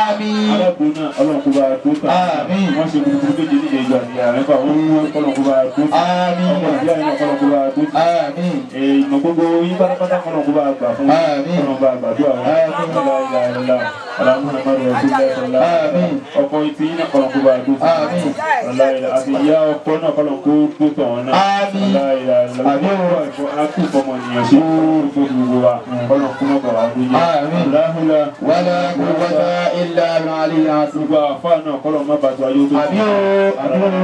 S2: Àmín.
S10: Alákùnrin náà Ọlọ́run kó bá a dó tà.
S2: Àmín.
S10: Wọ́n ṣe gbogbo méje ní ìjọ àti àrẹ́fà wọ́n mú Ọlọ́run kó bá a dó tà.
S2: Àmín.
S10: Ọmọ ìyá yẹn Ọlọ́run kó bá a dó tà.
S2: Àmín.
S10: Ìmọ̀ gbogbo yín pátápátá Ọlọ́run kó bá a gbà fún
S2: Àmín.
S10: Ọlọ́run bá a gbàdúrà wọn.
S2: Àmín. Àmín.
S10: Ọkọ ìtì yín náà Ọlọ́run kó bá a dó tà.
S2: Àmín.
S10: Àti ìyá ọkọ náà Ọlọ́run kó dó tà wọn náà.
S2: Àmín.
S10: Àmín. Akú fọmọnìyàn ṣe fún gbogbo wa Ọlọ́run kó má bà wá lóye.
S2: Àmín.
S10: Láhùlá.
S2: ولا قوة إلا بالعلي العظيم.
S10: Gbogbo àfáà náà kọ́lọ̀ má bàtú ayé tó.
S2: Àmín o. Àmín o.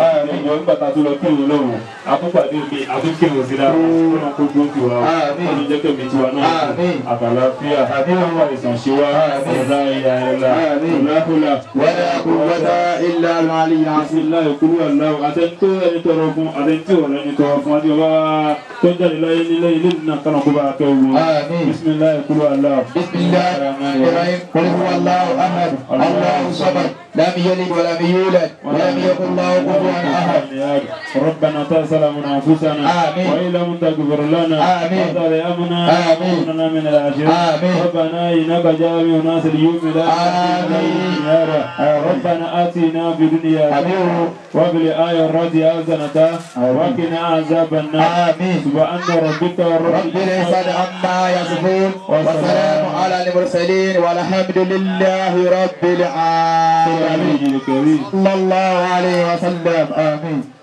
S10: Àmín. Ìjọ nígbà tá a tó lọ kírun lọ́wọ́, àtúpàdé mi, àtúnkírun sí lára, kọ́lọ̀ kó dúró tiwa o.
S2: Àmín.
S10: Kọ́lọ̀ jẹ́ kẹ́mi tiwa náà.
S2: Àmín.
S10: Àtàlàáfíà.
S2: Àmín.
S10: Àwọn àìsàn ṣe wá.
S2: Àmín.
S10: Ọ̀la ìyá ẹ̀la.
S2: Àmín.
S10: Láhùlá.
S2: ولا قوة إلا بالعلي العظيم.
S10: Bisimilayi kulu alahu àtẹnitó ẹni tọrọ fún àtẹnitó ọ̀rẹ́ ẹni tọrọ fún àti bàbá tó ń jáde láyé nílé ilé nínú kánà kó bá a kẹ́ wo.
S2: Àmín.
S10: Bisimilayi kulu alahu.
S2: بسم الله الرحمن الرحيم قل هو الله أحد الله الصمد لم يلد ولم يولد ولم يكن له كفوا أحد.
S10: ربنا تظلمنا أنفسنا
S2: آمين.
S10: وإن لم تغفر لنا
S2: آمين.
S10: وترحمنا
S2: آمين.
S10: لنكونن من الخاسرين.
S2: آمين.
S10: ربنا إنك جامع الناس ليوم لا
S2: آمين.
S10: ربنا آتنا في الدنيا
S2: آمين.
S10: وفي الآخرة حسنة وقنا عذاب النار.
S2: آمين.
S10: سبحان ربك
S2: رب العزة عما يصفون والسلام على المرسلين والحمد لله رب العالمين.
S10: العالمين.
S2: صلى الله عليه وسلم. آمين.